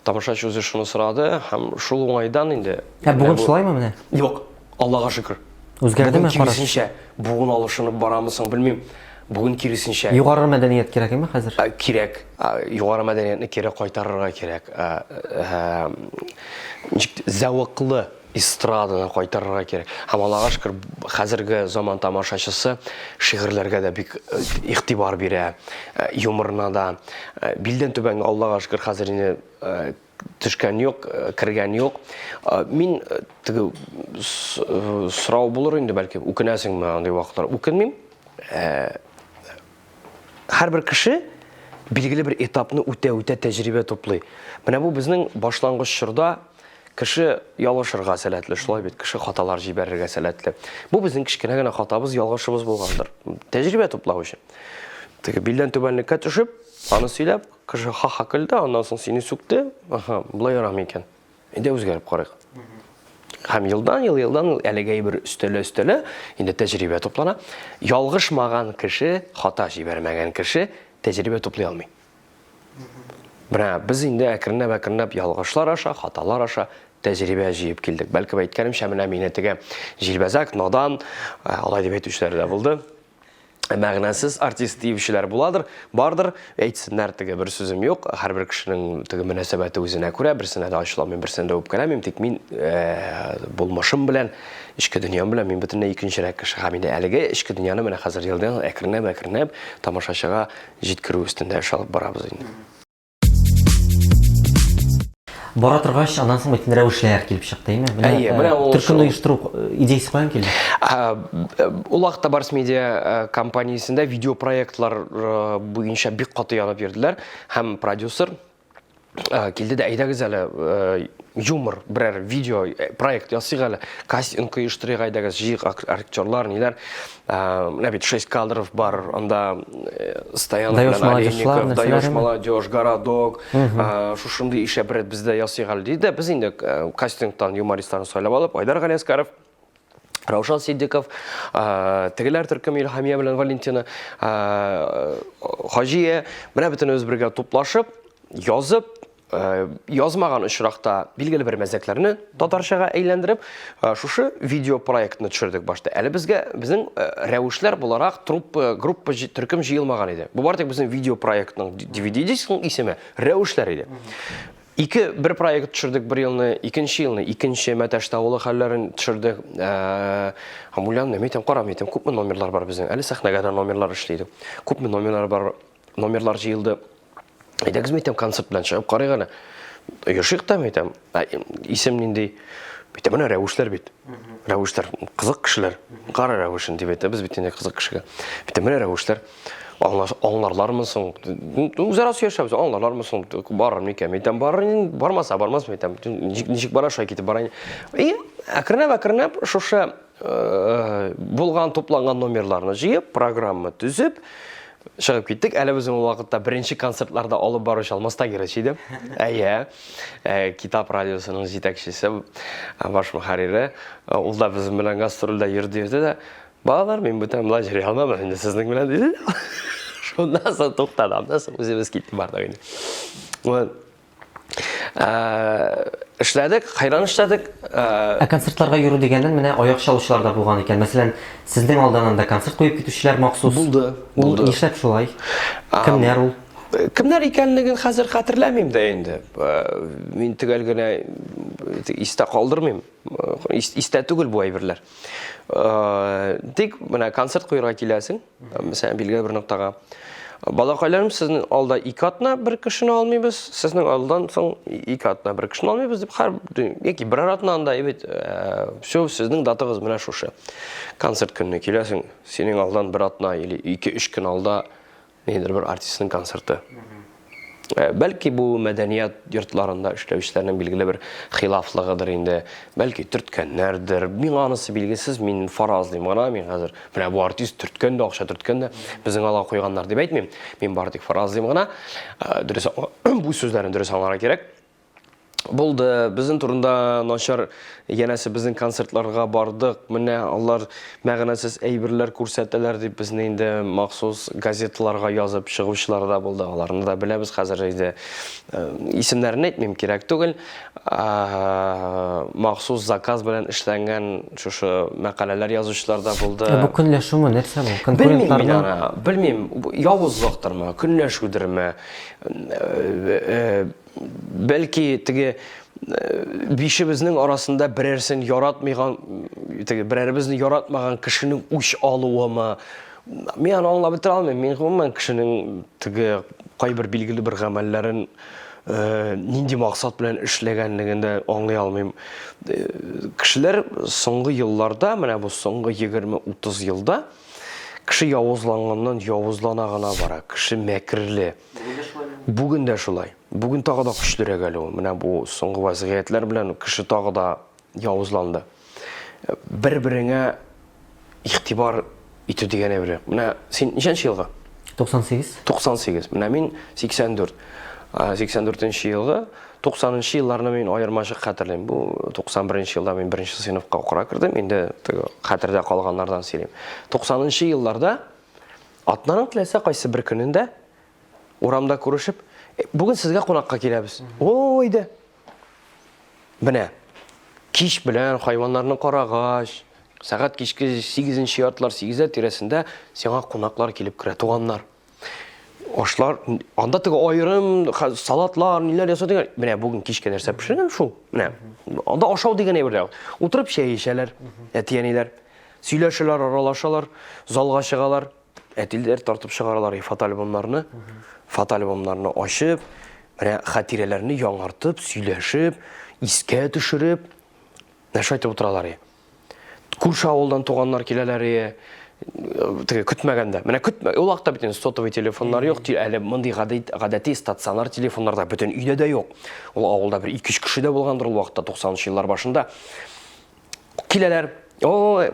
Тамашачы үзе шуны сорады һәм шул уңайдан инде. Ә бүген шулаймы менә? Юк, Аллага шөкер. Үзгәрдеме караш? Киресенчә, буын алышынып барамы соң, белмим. Бүген киресенчә. Югары мәдәният кирәкме хәзер? Кирәк. Югары мәдәниятне кире кайтарырга кирәк. Ничек зәвыклы эстраданы кайтарырга кирәк. Һәм Аллага шөкер, хәзерге заман тамашачысы шигырьләргә дә бик игътибар бирә, юморына да. Билдән түбәнгә Аллага шөкер, хәзер инде төшкән юк, кергән юк. Мин теге сорау булыр инде, бәлки, үкенәсеңме андый вакытлар? Үкенмим. Һәрбер кеше билгеле бер этапны үтә-үтә тәҗрибә туплый. Менә бу безнең башлангыч чорда кеше ялгышырга сәләтле, шулай бит, кеше хаталар җибәрергә сәләтле. Бу безнең кечкенә генә хатабыз, ялгышыбыз булгандыр. Тәҗрибә туплау өчен. Теге билдән түбәнлеккә төшеп, аны сөйләп, Кеше ха-ха көлде, аннан соң сине сүкте. Аһа, болай ярамый икән. Әйдә үзгәреп карыйк. Һәм елдан-ел, елдан-ел әлеге әйбер өстәлә-өстәлә, инде тәҗрибә туплана. Ялгышмаган кеше, хата җибәрмәгән кеше тәҗрибә туплый алмый. Менә без инде әкренләп-әкренләп ялгышлар аша, хаталар аша тәҗрибә җыеп килдек. Бәлкем әйткәнемчә, менә мине теге җилбәзәк, надан, алай дип әйтүчеләр дә булды. Мәгънәсез артист диючеләр буладыр, бардыр, әйтсеннәр, теге бер сүзем юк, һәрбер кешенең теге мөнәсәбәте үзенә күрә, берсенә дә ачыламыйм, берсенә дә үпкәләмим, тик мин э, булмышым белән, эчке дөньям белән мин бөтенләй икенчерәк кеше. Һәм инде әлеге эчке дөньяны менә хәзер елдан әкренләп, әкренләп тамашачыга җиткерү өстендә эш алып барабыз инде. Бара торгач, аннан соң бөтен рәвешләр килеп чыкты, әйме? Менә, Әйе, менә ул төркем шул. оештыру идеясе каян килде? Ул вакытта Барс Медиа компаниясендә видеопроектлар буенча бик каты янып йөрделәр һәм продюсер килде дә, әйдәгез әле, юмор, берәр видео проект ясыйк әле, кастинг оештырыйк, әйдәгез, җыйык актерлар, ниләр. Менә бит 6 кадров бар, анда Стоянов Даешь белән молодежьлар, Олейников, Даешь нәрсәләр молодежь, Городок, шушындый ишә бер бездә ясыйк әле диде. Без инде кастингтан юмористларны сайлап алып, Айдар Галиәскәров, Раушан Сиддиков, тегеләр төркеме Илһамия белән Валентина, Хаҗия, менә бөтенебез бергә туплашып, язып, язмаган очракта билгеле бер мәзәкләрне татарчага әйләндереп, шушы видеопроектны төшердек башта. Әле безгә безнең рәвешләр буларак труппа, группа, төркем җыелмаган иде. Бу бары тик безнең видеопроектның DVD дискның исеме рәвешләр иде. Ике бер проект төшердек бер елны, икенче елны икенче Мәтәш тавылы хәлләрен төшердек. Һәм уйландым, әйтәм, кара, әйтәм, күпме номерлар бар безнең. Әле сәхнәгә дә номерлар эшли идек. Күпме номерлар бар, номерлар җыелды. Әйдәгез, мәйтәм, концерт белән чыгып карыйк әле. Оешыйк та, мәйтәм. Исем нинди? Мәйтәм, менә рәвешләр бит. Рәвешләр, кызык кешеләр. Кара рәвешен дип әйтәбез бит инде кызык кешегә. Мәйтәм, менә рәвешләр. Аңларлармы соң? Үзара сөйләшәбез, аңларлармы соң? Барыр микән? Мәйтәм, барыр, бармаса бармас, мәйтәм. Ничек бара, шулай китеп бара. И әкренләп, әкренләп шушы булган тупланган номерларны җыеп, программа төзеп, чыгып киттек. Әле безнең ул вакытта беренче концертларда алып баручы Алмаз Тагирович иде. Әйе, Китап радиосының җитәкчесе, баш мөхәррире. Ул да безнең белән гастрольдә йөрде йөрде дә, балалар, мин бүтән болай йөри алмам инде сезнең белән, диде. Шуннан соң туктады, аннан соң үзебез киттек бардык инде. Вот. Эшләдек, хәйран эшләдек. Ә концертларга йөрү дигәннән менә аяк чалучылар да булган икән. Мәсәлән, сезнең алдан анда концерт куеп китүчеләр махсус. Булды. Ул нишләп шулай? Кемнәр ул? Кемнәр икәнлеген хәзер хәтерләмим дә инде. Мин төгәл генә истә калдырмыйм. Истә түгел бу әйберләр. Тик менә концерт куярга киләсең, мәсәлән, билгеле бер ноктага. Балакайларым, сезнең алда ике атна бер кешене алмыйбыз, сезнең алдан соң ике атна бер кешене алмыйбыз дип, һәр яки берәр атна анда бит, все, сезнең датагыз менә шушы. Концерт көнне киләсең, синең алдан бер атна или ике-өч көн алда Ниндидер бер артистның концерты. Э, бәлки бу мәдәният йортларында эшләүчеләрнең билгеле бер хилафлыгыдыр инде, бәлки төрткәннәрдер. Миңа анысы билгесез, мин фаразлыйм гына, мин хәзер менә бу артист төрткән дә, акча төрткән дә, безнең ала куйганнар дип әйтмим. Мин бары тик фаразлыйм гына. Э, дөрес бу сүзләрне дөрес аңларга кирәк. Булды, безнең турында начар, янәсе безнең концертларга бардык, менә алар мәгънәсез әйберләр күрсәтәләр дип безне инде махсус газеталарга язып чыгучылар да булды. Аларны да беләбез хәзер инде. Э, исемнәрен әйтмим, кирәк түгел. Махсус заказ белән эшләнгән шушы мәкаләләр язучылар да булды. Ә бу көнләшүме, нәрсә бу? Белмим мин аны, белмим, явызлыктырмы, көнләшүдерме? Э, э, Бәлки теге бишебезнең арасында берәрсен яратмыйган, теге берәребезне яратмаган кешенең үч алуымы? Мин аны аңлап бетерә алмыйм. Мин гомумән кешенең теге кайбер билгеле бер гамәлләрен нинди максат белән эшләгәнлеген дә аңлый алмыйм. Кешеләр соңгы елларда, менә бу соңгы 20-30 елда кеше явызланганнан явызлана гына бара. Кеше мәкерле. Бүген дә шулай. Бүген тагы да көчлерәк әле ул. Менә бу соңгы вазгыятьләр белән кеше тагы да явызланды. Бер-береңә игътибар итү дигән әйбер юк. Менә син ничәнче елгы? 98. 98. Менә мин 84. 84 нче елгы, 90 нчы елларны мин аермачык хәтерлим. Бу 91 нче елда мин беренче сыйныфка укырга кердем. Инде теге хәтердә калганнардан сөйлим. 90 нчы елларда Атнаның теләсә кайсы бер көнендә урамда күрешеп, «Э, бүген сезгә кунакка киләбез. О, әйдә. Менә кич белән хайваннарны карагач, Сәгать кичке сигезенче яртылар, сигезләр тирәсендә сиңа кунаклар килеп керә, туганнар. Ашлар, анда теге аерым салатлар, ниләр ясау дигән. Менә бүген кичкә нәрсә пешергән шул. Менә анда ашау дигән әйбер юк. Утырып чәй эчәләр, әти-әниләр. Сөйләшәләр, аралашалар, залга чыгалар. Әтиләр тартып чыгаралар фотоальбомнарны. Фотоальбомнарны ачып, менә хатирәләрне яңартып, сөйләшеп, искә төшереп, менә шулай итеп утыралар. Күрше авылдан туганнар киләләр ие. Теге көтмәгәндә. Менә көтмә, ул вакытта бит инде сотовый телефоннар юк, әле мондый гадәти стационар телефоннар да бөтен өйдә дә юк. Ул авылда бер 2-3 кеше дә булгандыр ул вакытта 90 еллар башында. Киләләр. О,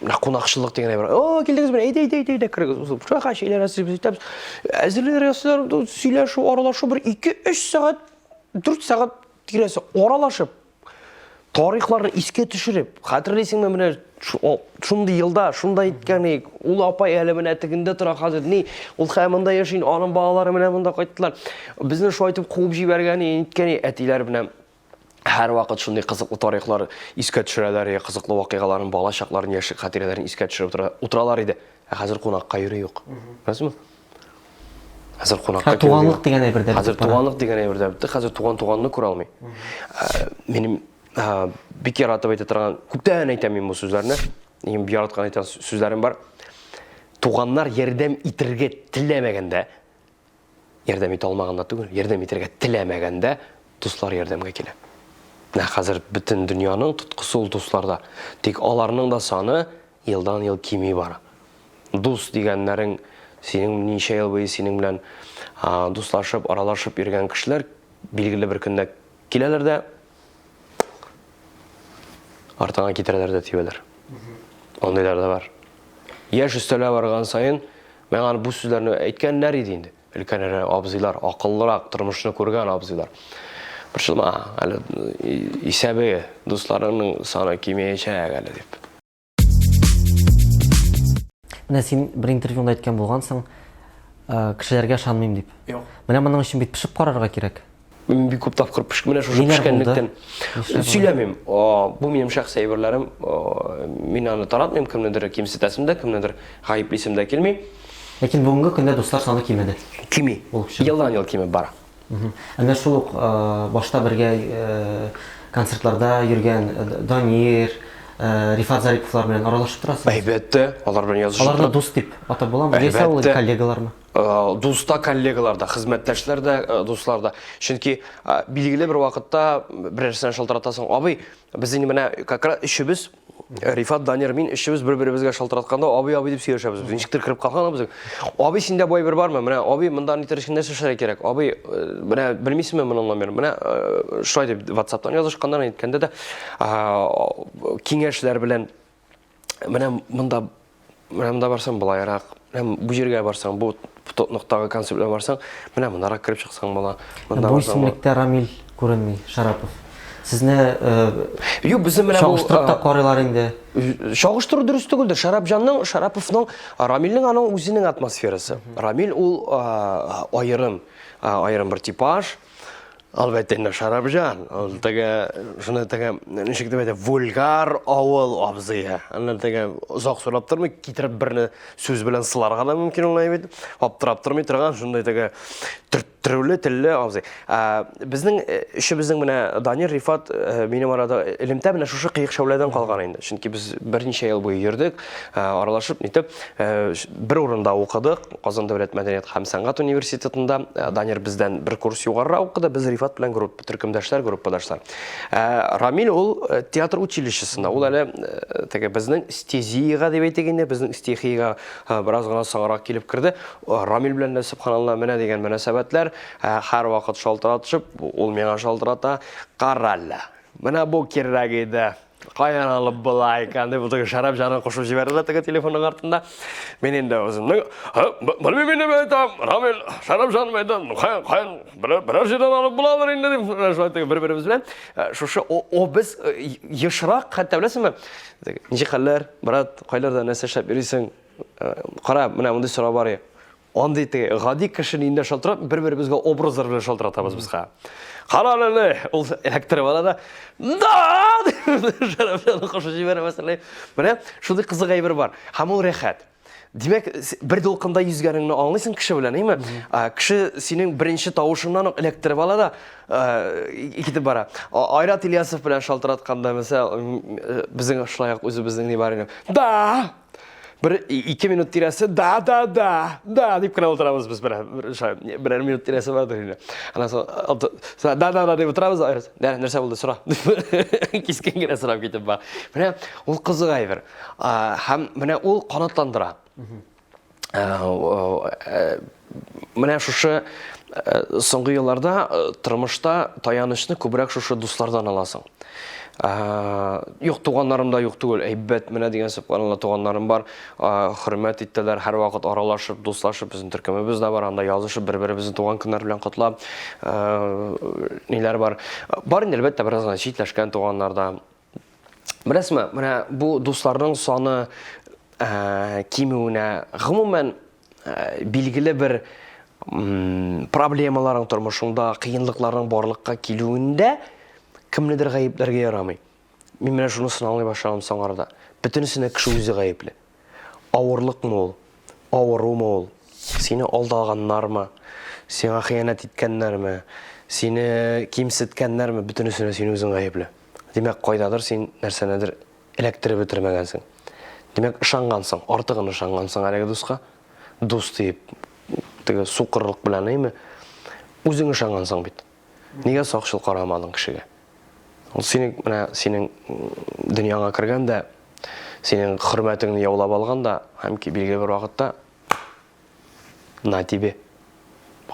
менә кунакчыллык дигән әйбер. О, килдегез менә, әйдә, әйдә, әйдә, әйдә, керегез. Шуңа чәйләр әзерлибез, итәбез. Әзерлиләр, ясыйлар, сөйләшү, аралашу бер 2-3 сәгать, 4 сәгать тирәсе аралашып, Тарихларны искә төшереп, хәтерлисеңме менә шундый елда шундай иткән идек, ул апай әле менә тегендә тора хәзер, ни, ул хәзер монда яши, аның балалары менә монда кайттылар. Безне шулай итеп куып җибәргән, иткән, әтиләр менә һәрвакыт шундый кызыклы тарихлар искә төшерәләр, кызыклы вакыйгаларын, бала чакларын, яшьлек хатирәләрен искә төшереп утыралар иде. Ә хәзер кунакка йөрү юк. Беләсезме? Хәзер кунакка Һә, туганлык дигән әйбер дә Хәзер туганлык дигән әйбер дә бетте. Хәзер туган туганны күрә алмый. Ә, минем ә, бик яратып әйтә торган, күптән әйтәм мин бу сүзләрне. Минем яраткан әйтә сүзләрем бар. Туганнар ярдәм итергә теләмәгәндә, ярдәм итә алмаганда түгел, ярдәм итергә теләмәгәндә дуслар ярдәмгә килә. Менә хәзер бөтен дөньяның тоткысы ул дусларда. Тик аларның да саны елдан-ел кими бара. Дус дигәннәрең синең ничә ел буе синең белән дуслашып, аралашып йөргән кешеләр билгеле бер көндә киләләр дә артыңа китерәләр дә тибәләр. Андыйлар да бар. Яшь өстәлә барган саен миңа бу сүзләрне әйткәннәр иде инде. Өлкәнрәк абзыйлар, акыллырак, тормышны күргән абзыйлар. Борчылма, әле исәбе дусларыңның саны кимеячәк әле дип. Менә син бер интервьюңда әйткән булгансың, э, кешеләргә ышанмыйм дип. Юк. Менә моның өчен бит пешеп карарга кирәк. Мин бик күп тапкыр пеш, менә шушы Ниләр булды? пешкәнлектән Нишләп сөйләмим. Бу минем шәхси әйберләрем. Мин аны таратмыйм, кемнедер кимсетәсем дә, кемнедер гаеплисем дә килми. Ләкин бүгенге көндә дуслар саны кимеде. Кими. Булып чыга. Елдан-ел кимеп бара. Әнә шул ук башта бергә концертларда йөргән Данир, Рифат Зариповлар белән аралашып торасыз? Әлбәттә, алар белән язышып Аларны дус дип атап буламы? Яисә ул коллегалармы? Дус та, коллегалар да, хезмәттәшләр дә, дуслар да. Чөнки билгеле бер вакытта берәрсенә шалтыратасың, абый, Без инде менә как раз өчебез, Рифат, Данир, мин өчебез бер-беребезгә шалтыратканда абый, абый дип сөйләшәбез. Без ничектер кереп калган без. Абый, синдә бу әйбер бармы? Менә абый, монда нитер өчен нәрсә эшләргә кирәк? Абый, э, менә белмисеңме моның номерын? Менә э, шулай дип WhatsApp-тан язышканнар, әйткәндә дә киңәшләр белән менә монда менә монда барсаң болайрак, менә бу җиргә барсаң, бу ноктага концерт белән барсаң, менә мондарак кереп чыксаң була. Монда бу исемлектә Рамил күренми, Шарапов. Сезне э, Юк, безне менә бу чагыштырып та э, карыйлар инде. Чагыштыру дөрес түгелдер. Шарапҗанның, Шараповның, Рамилнең аның үзенең атмосферасы. Рамил ул э, аерым, аерым бер типаж. Әлбәттә инде Шарапҗан, ул теге, шуны теге, ничек дип әйтә, вульгар авыл абзые. Аны теге озак сорап тормый, китереп берне сүз белән сыларга да мөмкин ул бит. Аптырап тормый торган шундый теге төрттерүле телле абзый. Ә, безнең э, өчебезнең менә Данир, Рифат, э, минем арада элемтә менә шушы кыек шәүләдән калган инде. Чөнки без берничә ел буе йөрдек, э, аралашып, нитеп, бер урында укыдык. Казан дәүләт мәдәният һәм сәнгать университетында э, Данир бездән бер курс югарырак укыды, без Рифат белән группа, төркемдәшләр, группадашлар. Ә, Рамил ул э, театр училищесында, ул әле э, теге безнең стезиягә дип әйтик инде, безнең стихиягә бераз гына соңрак килеп керде. Рамил белән дә сөбханалла менә дигән мөнәсәбәтләр, һәрвакыт шалтыратышып, ул миңа шалтырата, каралла. Менә бу кирәк иде. Каян алып була икән дип теге шәраб җанын кушып җибәрде дә теге телефонның артында. Мин инде үземнең белмим инде мин әйтәм, Рамил, шәраб җаным әйтәм, каян, каян, берәр, берәр җирдән алып буладыр инде дип, менә шулай теге бер-беребез белән э, шушы о, о без э, ешрак, хәтта беләсеңме, теге, ничек хәлләр, брат, кайларда нәрсә эшләп йөрисең? Э, кара, менә мондый сорау бар. Андый теге гади кешене инде шалтырат, бер-беребезгә образлар белән шалтыратабыз без хә. Кара әле, ул эләктереп ала да, да! Шәрәфҗанны кушып җибәрә мәсәлән. Менә шундый кызык әйбер бар. Һәм ул рәхәт. Димәк, бер дулкында йөзгәнеңне аңлыйсың кеше белән, әйме? Кеше синең беренче тавышыңнан ук эләктереп ала да, китеп бара. Айрат Ильясов белән шалтыратканда, мәсәлән, безнең шулай ук үзебезнең ни бар иде. Да! Бер ике минут тирәсе да, да, да, да дип кенә утырабыз без берәр, берәр минут тирәсе бардыр инде. Аннан соң, да, да, да дип утырабыз, Айрат, нәрсә булды, сора. Кискен генә сорап китеп бар. Менә ул кызык әйбер. Һәм менә ул канатландыра. Менә шушы соңгы елларда тормышта таянычны күбрәк шушы дуслардан аласың. Юк, туганнарым да юк түгел. Әйбәт, менә дигән сөбханалла туганнарым бар. Хөрмәт иттеләр, һәрвакыт аралашып, дуслашып, безнең төркемебез дә бар, анда язышып, бер-беребезне туган көннәр белән котлап, ниләр бар. Бар инде, әлбәттә, бераз гына читләшкән туганнар да. Беләсезме, менә бу дусларның саны ә, кимүенә, гомумән, ә, билгеле бер проблемаларың тормышыңда, кыенлыкларның барлыкка килүендә кемнедер гаепләргә ярамый. Мин менә шунысын аңлый башладым соң арада. Бөтенесенә кеше үзе гаепле. Авырлыкмы ул, авырумы ул, сине алдаганнармы, сиңа хыянәт иткәннәрме, сине кимсеткәннәрме, бөтенесенә син үзең гаепле. Димәк, кайдадыр син нәрсәнедер эләктереп бетермәгәнсең. Димәк, ышангансың, артыгын ышангансың әлеге дуска. Дус диеп, теге сукырлык белән, әйме? Үзең ышангансың бит. Нигә сакчыл карамадың кешегә? Ул синең менә синең дөньяңа кергән дә, синең хөрмәтеңне яулап алган да, һәм билгеле бер вакытта на тебе.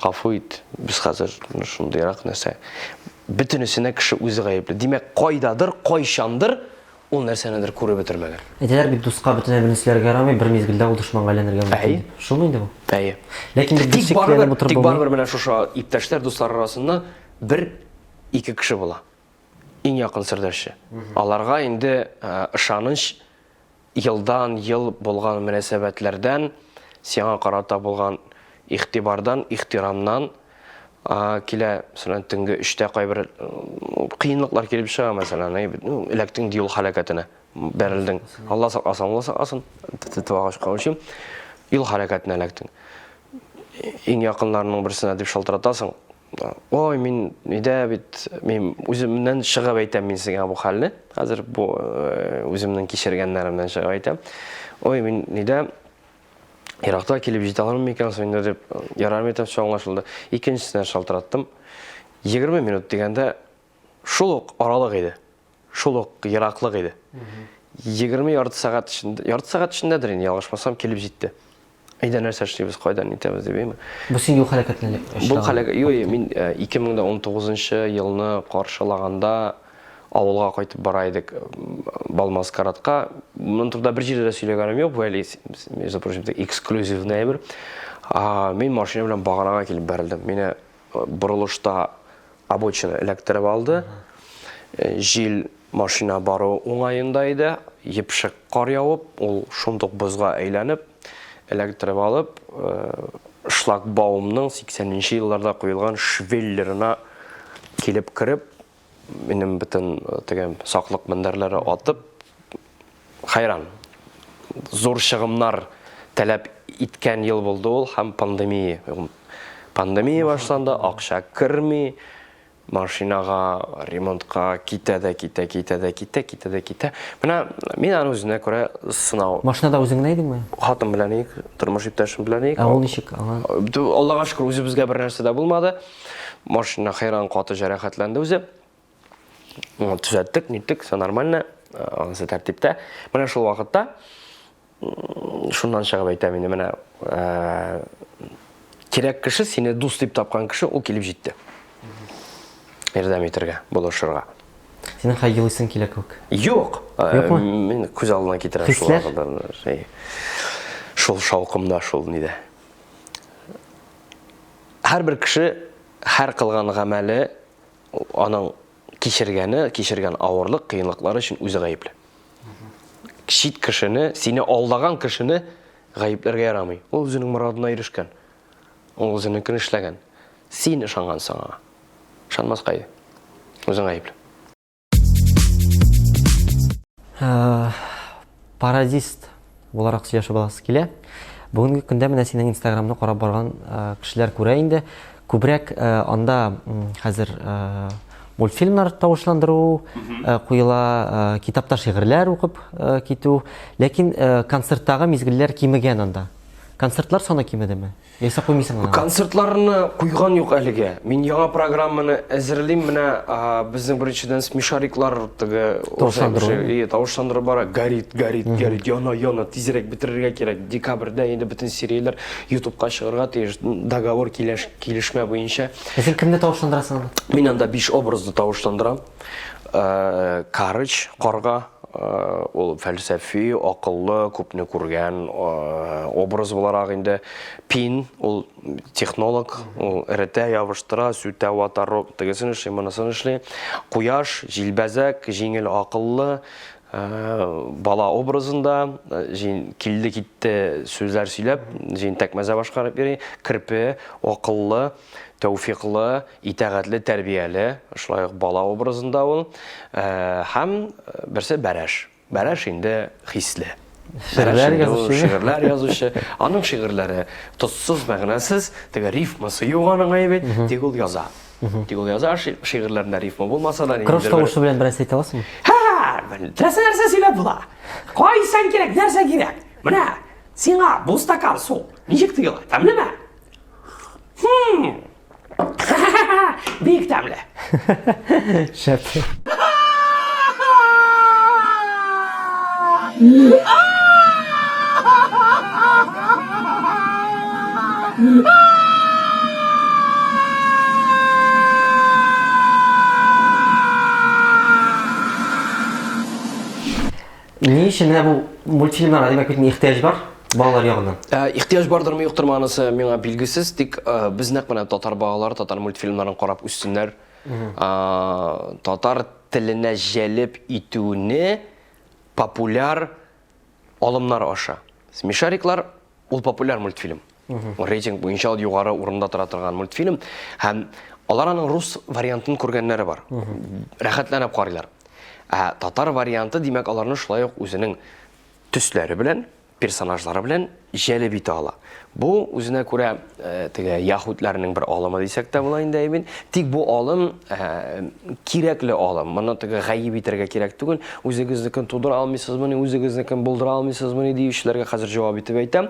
Гафу ит, без хәзер шундыйрак нәрсә. Бөтенесенә кеше үзе гаепле. Димәк, кайдадыр, кайчандыр ул нәрсәнедер күреп бетермәгән. Әйтәләр бит, дуска бөтен әйберне сөйләргә ярамый, бер мизгелдә ул дошманга әйләнергә мөмкин. Әйе. Шулмы инде бу? Әйе. Ләкин бит тик барыбер, тик барыбер менә шушы иптәшләр, дуслар арасында бер ике кеше була. Иң якын сердәшче. Аларга инде ышаныч елдан ел булган мөнәсәбәтләрдән, сиңа карата булган игътибардан, ихтирамнан килә. Мәсәлән, төнге өчтә кайбер кыенлыклар килеп чыга, мәсәлән, ну, эләктең юл һәлакәтенә, бәрелдең. Алла сакласын, Алла сакласын, тетеп агачка үлчим. Юл һәлакәтенә эләктең. Иң якыннарының берсенә дип шалтыратасың. Ой, мин өйдә бит, мин үземнән чыгып әйтәм мин сезгә бу хәлне. Хәзер бу э, үземнең кичергәннәремнән чыгып әйтәм. Ой, мин өйдә еракта килеп җитә алырмын микән соң инде дип, ярар микән, все аңлашылды. Икенчесенә шалтыраттым. 20 минут дигәндә шул ук аралык иде. Шул ук ераклык иде. 20 ярты сәгать эчендә, ярты сәгать эчендәдер инде, ялгышмасам, килеп җитте. Әйдә, нәрсә эшлибез, кайдан итәбез дип, әйме? Бу син юл хәрәкәтенә Бу хәрәкәт, юк, мин 2019 э, елны каршылаганда авылга кайтып бара идек Балмаскарадка. Моның турында бер җирдә дә сөйләгәнем юк, бу әле, между прочим, эксклюзивный әйбер. Мин машина белән баганага килеп бәрелдем. Мине э, борылышта обочина эләктереп алды. Э, җил машина бару уңаенда иде. Епшек кар явып, ул шундук бозга әйләнеп, эләктереп алып, э, шлагбаумның 80 нче елларда куелган швеллерына килеп кереп, минем бөтен э, теге саклык мендәрләре атып, хәйран зур чыгымнар таләп иткән ел булды ул һәм пандемия. Пандемия башланды, акча керми, машинага, ремонтка китә дә китә, китә дә китә, китә дә китә. Менә мин аны үзенә күрә сынау. Машинада үзең генә идеңме? Хатын белән идек, тормыш иптәшем белән идек. Ә ул ничек аңа? Аллага шөкер, үзебезгә бер нәрсә дә булмады. Машина хәйран каты җәрәхәтләнде үзе. Төзәттек, ниттек, все нормально, анысы тәртиптә. Менә шул вакытта шуннан чыгып әйтәм инде, менә кирәк кеше, сине дус дип тапкан кеше, ул килеп җитте. Ярдәм итәргә, булышырга. Синең хәй елыйсың килә кебек. Юк. Юкмы? Мин күз алдына китерәм шул вакытларны. Шул шаукымда, шул нидә. Һәрбер кеше һәр кылган гамәле аның кичергәне, кичергән авырлык, кыенлыклары өчен үзе гаепле. Чит кешене, сине алдаган кешене гаепләргә ярамый. Ул үзенең морадына ирешкән. Ул үзенекен эшләгән. Син ышангансың аңа. Ышанмаска иде. Үзең гаепле. Э, пародист буларак сөйләшеп аласы килә. Бүгенге көндә менә синең Инстаграмны карап барган э, кешеләр күрә инде. Күбрәк э, анда хәзер мультфильмнар тавышландыру куела, китапта шигырьләр укып китү. Ләкин концерттагы мизгелләр кимегән анда. Концертлар саны кимедеме? Яисә куймыйсың гына? Концертларны куйган юк әлегә. Мин яңа программаны әзерлим. Менә безнең беренчедән смешариклар теге тавышландыру. Ие, тавышландыру бара. Горит, горит, горит, яна, яна, тизрәк бетерергә кирәк. Декабрьдә инде бөтен серияләр YouTubeка чыгарга тиеш. Договор килеш, килешмә буенча. Ә син кемне тавышландырасың анда? Мин анда 5 образны тавышландырам. Э, Карыч, карга, э, ул фәлсәфи, акыллы, күпне күргән э, образ буларак инде. Пин, ул технолог, ул эретә, ябыштыра, сүтә, вата, тегесен эшли, монысын эшли. Кояш, җилбәзәк, җиңел акыллы, бала образында килде-китте сүзләр сөйләп, җинтәк мәзә башкарып йөри. Керпе, акыллы, тәүфиклы, Итагатьле, тәрбияле, шулай ук бала образында ул. Э, һәм э, берсе Бәрәш. Бәрәш инде хисле. Шигырьләр язучы. Шигырьләр язучы. Аның шигырьләре тозсыз, мәгънәсез, теге рифмасы юк аның әйбәт, тик ул яза. Тик ул яза, шигырьләрендә рифма булмаса да. Кросс тавышы белән бераз әйтә аласыңмы? Һә, теләсә нәрсә сөйләп була. Кайсан кирәк, нәрсә кирәк? Менә сиңа бу стакан су ничек тоела? Тәмлеме? Хм. Бик тәмле. Шәп. Ни өчен менә бу мультфильмнарга, димәк, бит ихтыяҗ бар балалар ягыннан? Ә, ихтыяҗ бардырмы, юктырмы, анысы миңа билгесез, тик э, без нәкъ менә татар балалары татар мультфильмнарын карап үссеннәр. Ә, татар теленә җәлеп итүне популяр алымнар аша. Смешариклар ул популяр мультфильм. Рейтинг буенча ул югары урында тора торган мультфильм. Һәм алар аның рус вариантын күргәннәре бар. Рәхәтләнеп карыйлар. Ә татар варианты, димәк, аларны шулай ук үзенең төсләре белән, персонажлары белән җәлеп итә ала. Бу үзенә күрә э, теге яһүдләрнең бер алымы дисәк тә була инде әйбин. Тик бу алым э, кирәкле алым. Моны теге гаеп итәргә кирәк түгел. Үзегезнекен тудыра алмыйсызмыни, үзегезнекен булдыра алмыйсызмыни диючеләргә хәзер җавап итеп әйтәм.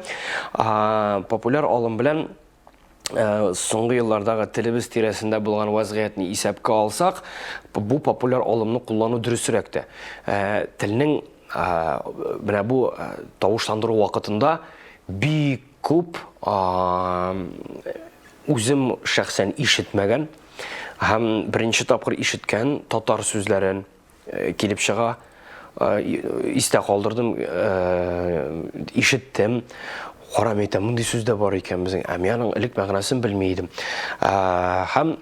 Популяр алым белән э, соңгы еллардагы телебез тирәсендә булган вазгыятьне исәпкә алсак, бу популяр алымны куллану дөресрәк тә. Э, телнең менә бу тавышландыру вакытында бик күп үзем шәхсән ишетмәгән һәм беренче тапкыр ишеткән татар сүзләрен э, килеп чыга. Э, истә калдырдым, э, ишеттем. Карам әйтәм, мондый сүз дә бар икән безнең. Ә мин аның элек мәгънәсен белми идем. Һәм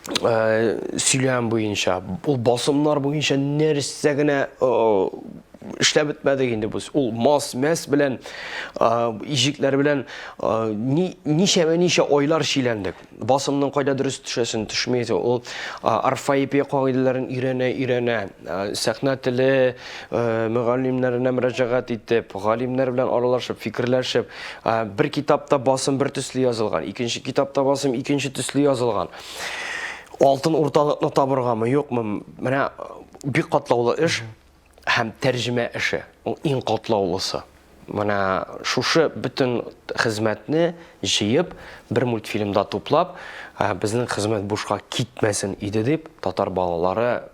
сөйләм буенча, ул басымнар буенча нәрсә генә эшләп бетмәдек инде без. Ул мас, мәс белән, иҗекләр белән ничәмә-ничә айлар чиләндек. Басымның кайда дөрес төшәсен, төшми. Ул орфоэпия кагыйдәләрен өйрәнә, өйрәнә. Сәхнә теле мөгаллимнәренә мөрәҗәгать итеп, галимнәр белән аралашып, фикерләшеп, Бер китапта басым бер төсле язылган, икенче китапта басым икенче төсле язылган. Алтын урталыкны табыргамы, юкмы? Менә бик катлаулы эш һәм тәрҗемә эше, ул иң катлаулысы. Менә шушы бөтен хезмәтне җыеп, бер мультфильмда туплап, безнең хезмәт бушка китмәсен иде дип, татар балалары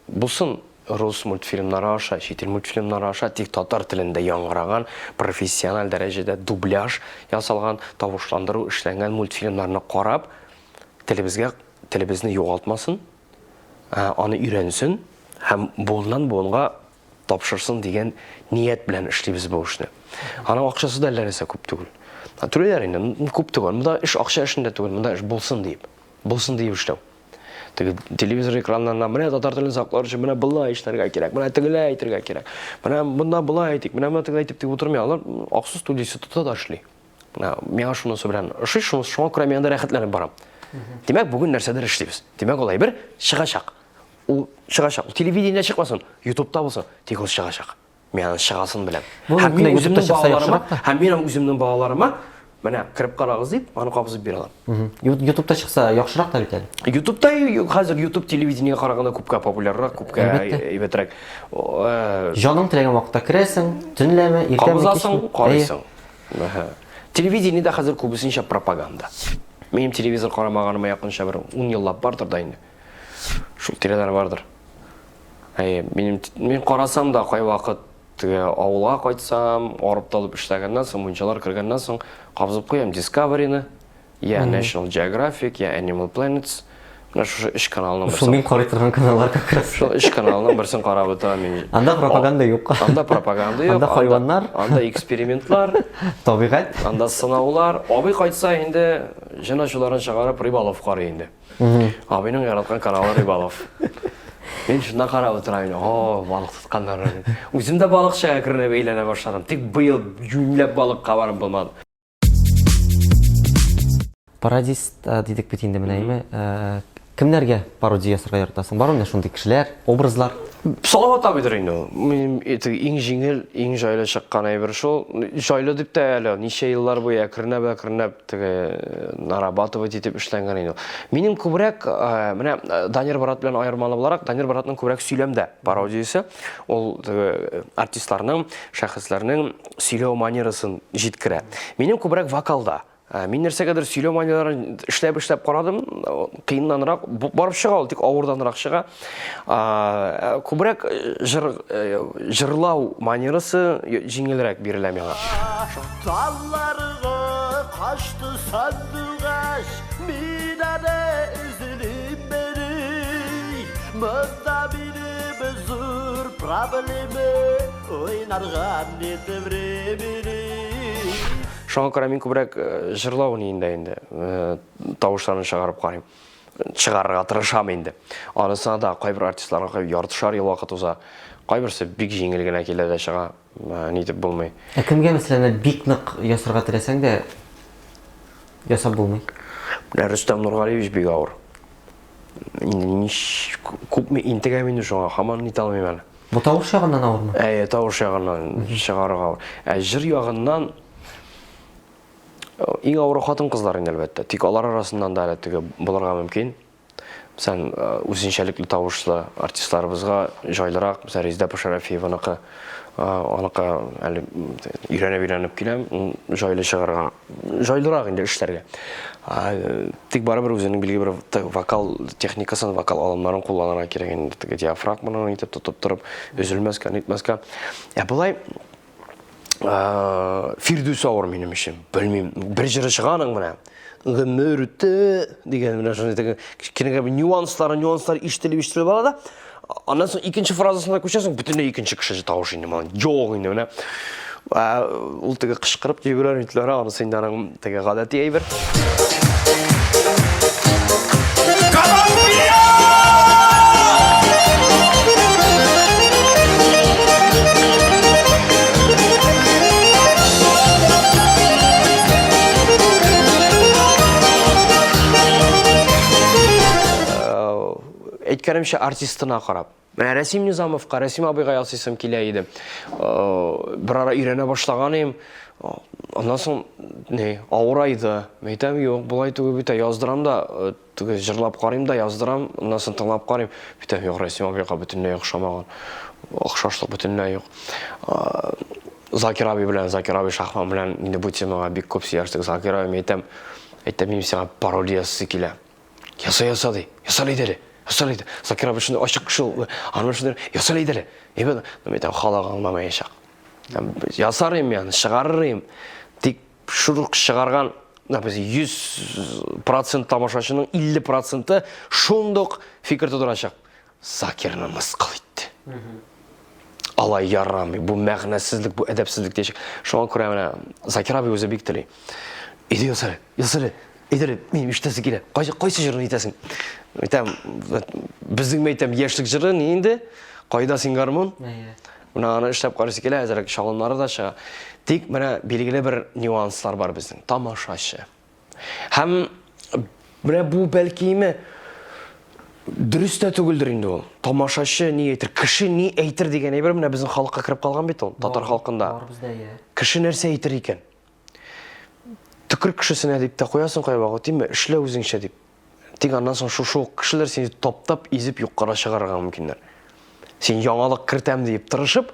булсын рус мультфильмнары аша, чит ил мультфильмнары аша тик татар телендә яңгыраган, профессиональ дәрәҗәдә дубляж ясалган, тавышландыру эшләнгән мультфильмнарны карап, телебезгә телебезне югалтмасын, аны өйрәнсен һәм буыннан буынга тапшырсын дигән ният белән эшлибез бу эшне. Аның акчасы да әллә нәрсә күп түгел. Түлиләр инде, күп түгел. Монда эш акча эшендә түгел, монда эш булсын диеп. Булсын диеп эшләү. Теге телевизор экраннарына менә татар телен саклар өчен менә болай эшләргә кирәк, менә тегеләй әйтергә кирәк. Менә монда болай әйтик, менә монда тегеләй әйтеп дип утырмый. Алар Аксу студиясе тота да эшли. Менә миңа шунысы белән ошый, шуңа күрә мин анда рәхәтләнеп барам. Димәк, бүген нәрсәдер эшлибез. Димәк, ул әйбер чыгачак. Ул чыгачак. Ул телевидениедә чыкмасын, ютубта булсын, тик ул чыгачак. Мин аның чыгасын беләм. Һәм мин үземнең балаларыма, һәм мин үземнең балаларыма менә кереп карагыз дип, аны кабызып бирә алам. Ютубта чыкса яхшырак та бит әле. Ютубта хәзер Ютуб телевидениегә караганда күпкә популяррак, күпкә әйбәтрәк. Җаның теләгән вакытта керәсең, төнләме, иртәме, кабызасың, карыйсың. Телевидениедә хәзер күбесенчә пропаганда. Минем телевизор карамаганыма якынча бер 10 еллап бардыр да инде. Шул тирәләр бардыр. Әйе, минем мин карасам да кайвакыт теге авылга кайтсам, арып талып эшләгәннән соң, мунчалар кергәннән соң кабызып куям Discovery-ны, я National Geographic, я Animal Planets. Менә шушы өч каналның берсен. Шул мин карый торган каналлар как раз. Шул өч каналның берсен карап утырам мин. Анда пропаганда юк. Анда пропаганда юк. Анда хайваннар. Анда экспериментлар. Табигать. Анда сынаулар. Абый кайтса инде җен ачуларын чыгарып Рыбалов карый инде. Абыйның яраткан каналы Рыбалов. Мин шунда карап утырам инде. О, балык тотканнар. Үзем дә балыкчы әкренләп әйләнә башладым. Тик быел юньләп балыкка барып булмады. Пародист э, дидек бит инде менә, әйме? Э, кемнәргә пародия ясарга яратасың? Бармы менә шундый кешеләр, образлар? Салават абыйдыр инде ул. Минем иң җиңел, иң җайлы чыккан әйбер шул. Җайлы дип тә әле ничә еллар буе әкренләп-әкренләп теге э, нарабатывать итеп эшләнгән инде ул. Минем күбрәк э, менә э, Данир брат белән аермалы буларак, Данир братның күбрәк сөйләмдә пародиясе. Ул теге артистларның, шәхесләрнең сөйләү манерасын җиткерә. Минем күбрәк вокалда. Мин нәрсәгәдер сөйләү манераларын эшләп-эшләп карадым, кыеннанрак барып чыга ул, тик авырданрак чыга. Күбрәк җыр җырлау манерасы җиңелрәк бирелә миңа. Талларга качты сандугач, мин аны эзлим бери. Монда минем зур проблема, уйнарга нет времени. Шуңа күрә мин күбрәк җырлау ниендә инде, тавышларын чыгарып карыйм. Чыгарырга тырышам инде. Анысына да кайбер артистларга яртышар ел вакыт уза. Кайберсе бик җиңел генә килә дә чыга. Нитеп булмый. Ә кемгә, мәсәлән, бик нык ясарга теләсәң дә, ясап булмый? Менә Рөстәм Нургалиевич бик авыр. Инде нич күпме интегәм инде шуңа, һаман нитә алмыйм әле. Бу тавыш ягыннан авырмы? Әйе, тавыш ягыннан чыгарырга авыр. Ә җыр ягыннан иң авыры хатын-кызлар инде, әлбәттә. Тик алар арасыннан да әле теге булырга мөмкин. Мәсәлән, үзенчәлекле тавышлы артистларыбызга җайлырак, мәсәлән, Резеда апа Шәрәфиеваныкы, аныкы әле өйрәнеп-өйрәнеп киләм, җайлы чыгарга, җайлырак инде эшләргә. Тик барыбер үзенең билгеле бер вокал техникасын, вокал алымнарын кулланырга кирәк инде. Теге диафрагманы итеп тотып торып, өзелмәскә, нитмәскә. Ә болай Фирдүс авыр минем өчен. Белмим, бер җыры чыга аның менә. Гомер үтте дигән менә шундый теге кечкенә бер нюанслары, нюанслар ишетелеп ишетелеп ала да. Аннан соң икенче фразасына күчәсең, бөтенләй икенче кеше тавышы инде моның. Юк инде менә. Ул теге кычкырып җибәрә, нитәләр, анысы инде аның теге гадәти әйбер. Әйткәнемчә, артистына карап. Менә Рәсим Низамовка, Рәсим абыйга ясыйсым килә иде. Э, бер ара өйрәнә башлаган идем. Э, аннан соң ни, авырайды. Мин әйтәм, юк, болай түгел бит, яздырам да, э, теге җырлап карыйм да, яздырам, аннан соң тыңлап карыйм. Әйтәм, юк, Рәсим абыйга бөтенләй охшамаган. Охшашлык бөтенләй юк. Закир абый белән, Закир абый Шахман белән инде бу темага бик күп сөйләштек. Закир абый, мин әйтәм, әйтәм, минем сиңа пародия ясыйсы килә. Яса, яса ди. Яса әйдә әле. Яса әйдә. Закир абый шундый ачык кеше ул. Аның шундый яса әйдә әле. Әйбәт, ну мин халык аңламаячак. Ясар идем мин, чыгарыр идем. Тик шул ук чыгарган, например, 100% тамашачының 50% шундук фикер тудырачак. Закирны мыскыл итте. Алай ярамый, бу мәгънәсезлек, бу әдәпсезлек диячәк. Шуңа күрә менә Закир абый үзе бик тели. Әйдә яса әле, яса әле. Әйдә әле, минем ишетәсе килә. Кайсы, кайсы җырны әйтәсең? Әйтәм, безнең әйтәм, яшьлек җыры ни инде? Кайда син гармун? Менә аны эшләп карыйсы килә, әзрәк чалымнары да чыга. Тик менә билгеле бер нюанслар бар безнең. Тамашачы. Һәм менә бу бәлкиме дөрес тә түгелдер инде ул. Тамашачы ни әйтер, кеше ни әйтер дигән әйбер менә безнең халыкка кереп калган бит ул, татар халкында. Бар бездә, иә. Кеше нәрсә әйтер икән? Төкер кешесенә дип тә куясың кайвакыт, димме, эшлә үзеңчә дип. Тик аннан соң шушы ук кешеләр сине таптап, изеп юкка да чыгарырга мөмкиннәр. Син яңалык кертәм диеп тырышып,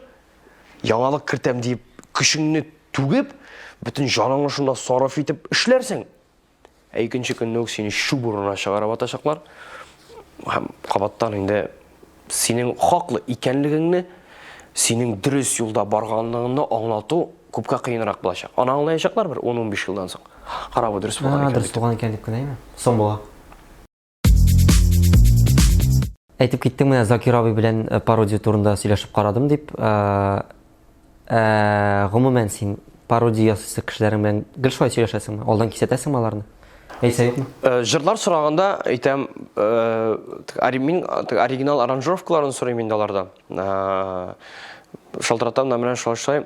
яңалык кертәм диеп көчеңне түгеп, бөтен җаныңны шунда сарыф итеп эшләрсең. Ә икенче көнне үк сине чүп урынына чыгарып атачаклар. Һәм кабаттан инде синең хаклы икәнлегеңне, синең дөрес юлда барганлыгыңны аңлату күпкә кыенрак булачак. Аны аңлаячаклар бер 10-15 елдан соң. Кара, бу дөрес булган икән. Дөрес булган икән дип кенә, әйме? Соң була. Әйтеп киттең менә Закир абый белән э, пародия турында сөйләшеп карадым дип. Э, э, гомумән син пародия ясыйсы кешеләрең белән гел шулай сөйләшәсеңме? Алдан кисәтәсеңме аларны? Әйтсә юкмы? Җырлар сораганда әйтәм, мин оригинал аранжировкаларын сорыйм инде алардан. Шалтыратам да менә шулай шулай.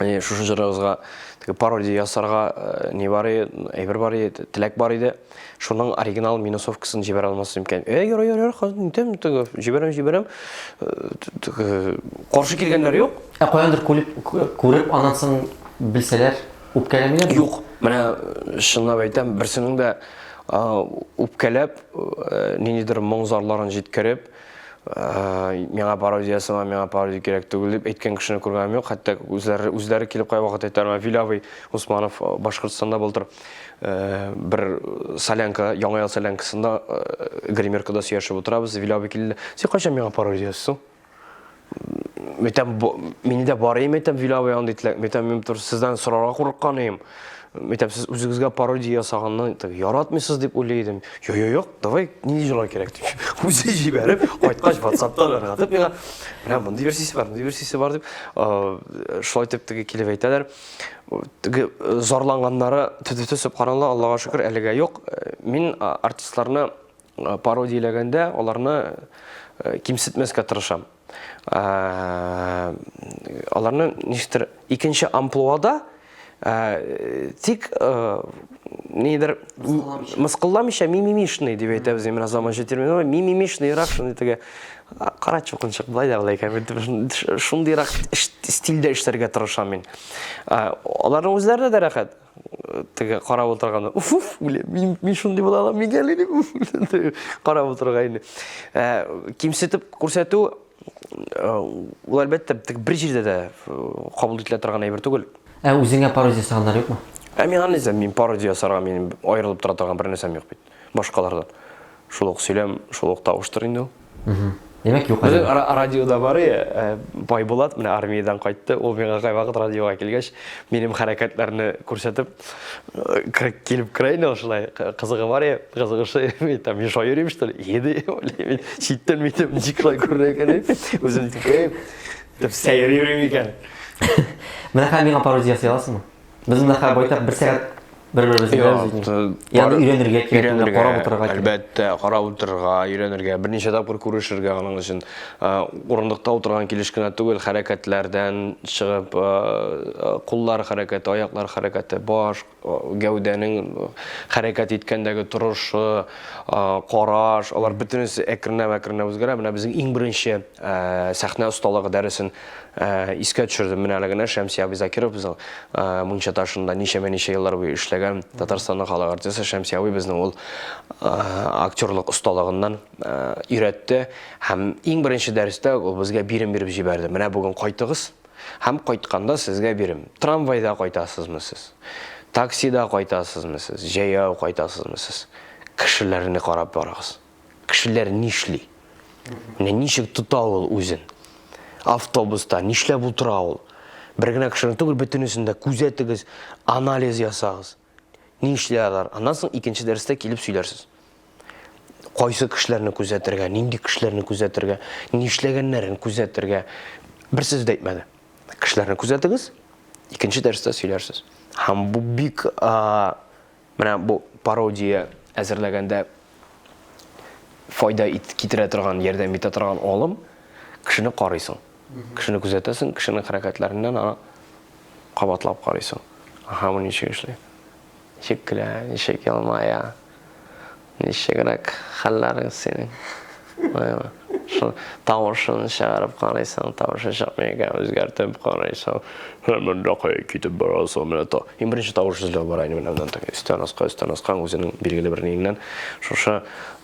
Шушы җырыгызга теге пародия ясарга э, ни бар иде, әйбер бар иде, теләк бар иде. Шуның оригинал минусовкасын җибәрә алмассың микән? Э, ярар, ярар, хәзер нитәм, теге җибәрәм, җибәрәм. Э, теге каршы килгәннәр юк. Ә каяндыр күреп, күреп, аннан соң белсәләр, үпкәләмиләрме? Юк. Менә чынлап әйтәм, берсенең дә үпкәләп, э, ниндидер моң-зарларын җиткереп, миңа пародия ясама, миңа пародия кирәк түгел дип әйткән кешене күргәнем юк. Хәтта үзләре үзләре килеп кайвакыт әйтәләр, менә Вил абый Усманов Башкортстанда былтыр бер солянка, Яңа ел солянкасында гримеркада сөйләшеп утырабыз. Вил абый килде. Син кайчан миңа пародия ясыйсың? Әйтәм, миндә бар ием, әйтәм, Вил абый андый теләк. Әйтәм, мин тор сездән сорарга курыккан идем. Әйтәм, сез үзегезгә пародия ясаганны яратмыйсыз дип уйлый идем. Юк, юк, юк, давай нинди җырлар кирәк дип. Үзе җибәреп, кайткач WhatsApp-тан ыргытып миңа, менә мондый версиясе бар, мондый версиясе бар дип, шулай итеп теге килеп әйтәләр. Теге зарланганнары төтөтө сөбханалла, Аллага шөкер, әлегә юк. Мин артистларны пародияләгәндә аларны кимсетмәскә тырышам. Аларны ничектер икенче амплуада тик нидер мыскылламыйча мимимишный дип әйтәбез менә заманча термин мимимишныйрак шундый теге кара чукынчык былай да былай икән шундыйрак стильдә эшләргә тырышам мин. Аларның үзләренә дә рәхәт. Теге карап утырганда, уф, уф, үлә, мин, мин шундый була алам микән әле дип карап утырырга инде. Ә, кимсетеп күрсәтү ул әлбәттә тик бер җирдә дә кабул ителә торган әйбер түгел. Ә үзеңә пародия ясаганнар юкмы? Ә миңа нәрсә, мин пародия ясарга минем аерылып тора торган бер нәрсәм юк бит. Башкалардан. Шул ук сөйләм, шул ук тавыштыр инде ул. Димәк, юк әле. Безнең радиода бар э, Байбулат менә армиядән кайтты. Ул миңа кайвакыт радиога килгәч, минем хәрәкәтләрне күрсәтеп, э, килеп керә инде ул шулай. Кызыгы бар я, кызыгы шул, мин там мин шулай йөрим, что ли? Еди, мин читтән митем, ничек шулай күренә икән дип, үзем тикәем, дип сәер йөрим икән. Менә хәзер миңа пародия ясый аласыңмы? Без монда хәзер байтак бер сәгать бер-беребезне беләбез бит. Ягъни өйрәнергә кирәк, өйрәнергә, карап утырырга кирәк. Әлбәттә, карап утырырга, өйрәнергә, берничә тапкыр күрешергә аның өчен. Урындыкта утырган килеш кенә түгел, хәрәкәтләрдән чыгып, куллар хәрәкәте, аяклар хәрәкәте, баш, гәүдәнең хәрәкәт иткәндәге торышы, караш, алар бөтенесе әкренләп-әкренләп үзгәрә. Менә безнең иң беренче сәхнә осталыгы дәресен искә төшердем. Менә әле генә Шәмси абый Закиров безнең Мунча ташында ничәмә-ничә еллар буе эшләгән Татарстанның халык артисты Шәмси абый безнең ул актерлык осталыгыннан өйрәтте. Һәм иң беренче дәрестә ул безгә бирем биреп җибәрде. Менә бүген кайтыгыз һәм кайтканда сезгә бирем. Трамвайда кайтасызмы сез? Таксида кайтасызмы сез? Җәяү кайтасызмы сез? Кешеләрне карап барыгыз. Кешеләр нишли? Менә ничек тота ул үзен? Автобуста нишләп утыра ул? Бер генә кешене түгел, бөтенесен дә күзәтегез, анализ ясагыз. Нишли алар? Аннан соң икенче дәрестә килеп сөйләрсез. Кайсы кешеләрне күзәтергә, нинди кешеләрне күзәтергә, нишләгәннәрен күзәтергә. Бер сүз дә әйтмәде. Кешеләрне күзәтегез, икенче дәрестә сөйләрсез. Һәм бу бик Менә бу пародия әзерләгәндә файда ит, китерә торган, ярдәм итә торган алым, кешене карыйсың. Кешене күзәтәсең, кешенең хәрәкәтләреннән аны кабатлап карыйсың. Аһа, бу ничек эшли? Ничек көлә, ничек елмая, ничегрәк хәлләрең синең. Шул тавышын чыгарып карыйсың, тавышы чыкмый икән, үзгәртеп карыйсың. Һәм монда кая китеп барасың, менә то. Иң беренче тавыш эзләү бара инде менә моннан теге өстән аска, өстән аска үзенең билгеле бер ниеннән шушы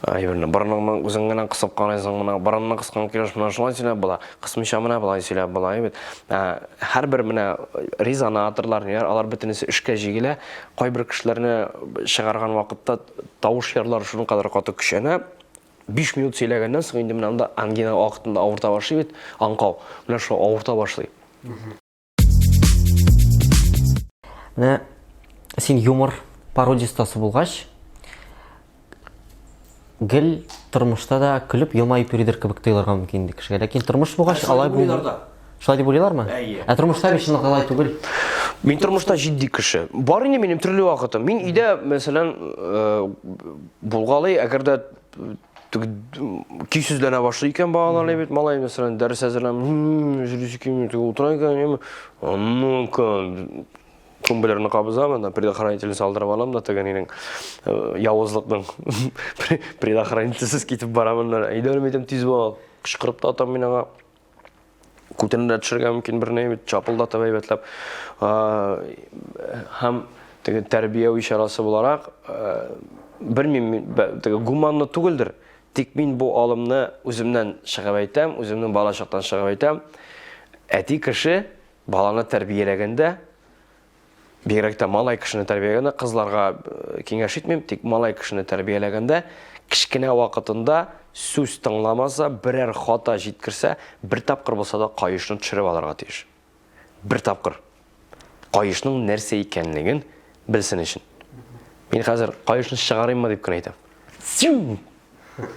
әйберне борыныңны үзең генә кысып карыйсың, менә борынны кыскан килеш менә шулай сөйләп була. Кысмыйча менә болай сөйләп була бит. Һәрбер менә резонаторлар, ниләр, алар бөтенесе эшкә җигелә. Кайбер кешеләрне чыгарган вакытта тавыш ярлары шуның кадәр каты көчәнә. 5 минут сөйләгәннән соң инде менә анда ангина вакытында авырта башлый бит, аңкау. Менә шул авырта башлый. Менә син юмор пародия остасы булгач, гел тормышта да көлеп елмаеп йөридер кебек тоелырга мөмкин инде кешегә. Ләкин тормыш булгач, алай булмый. Шулай дип уйлыйлармы? Әйе. Ә тормышта бит чынлыкта алай түгел. Мин тормышта җитди кеше. Бар инде минем төрле вакытым. Мин өйдә, мәсәлән, э, булгалый, әгәр дә көйсезләнә башлый икән балалар бит, малай, мәсәлән, дәрес әзерләп, җөресе килми, теге утыра икән, яме, а ну-ка, тумблерны кабызам, анда предохранительне салдырып алам да, теге нинең э, явызлыкның предохранительсез китеп барам, әйдә, әйтәм, тиз бул, кычкырып та атам мин аңа. Күтенә дә төшергә мөмкин бер ни бит, чапылдатып әйбәтләп. Һәм теге тәрбияви чарасы буларак, белмим, теге гуманны түгелдер, тик мин бу алымны үземнән чыгып әйтәм, үземнең балачактан чыгып әйтәм. Әти кеше баланы тәрбияләгәндә Бигрәк тә малай кешене тәрбияләгәндә, кызларга э, киңәш итмим, тик малай кешене тәрбияләгәндә, кечкенә вакытында сүз тыңламаса, берәр хата җиткерсә, бер тапкыр булса да каешны төшереп алырга тиеш. Бер тапкыр. Каешның нәрсә икәнлеген белсен өчен. Мин хәзер каешны чыгарыйммы дип кенә әйтәм. Сю!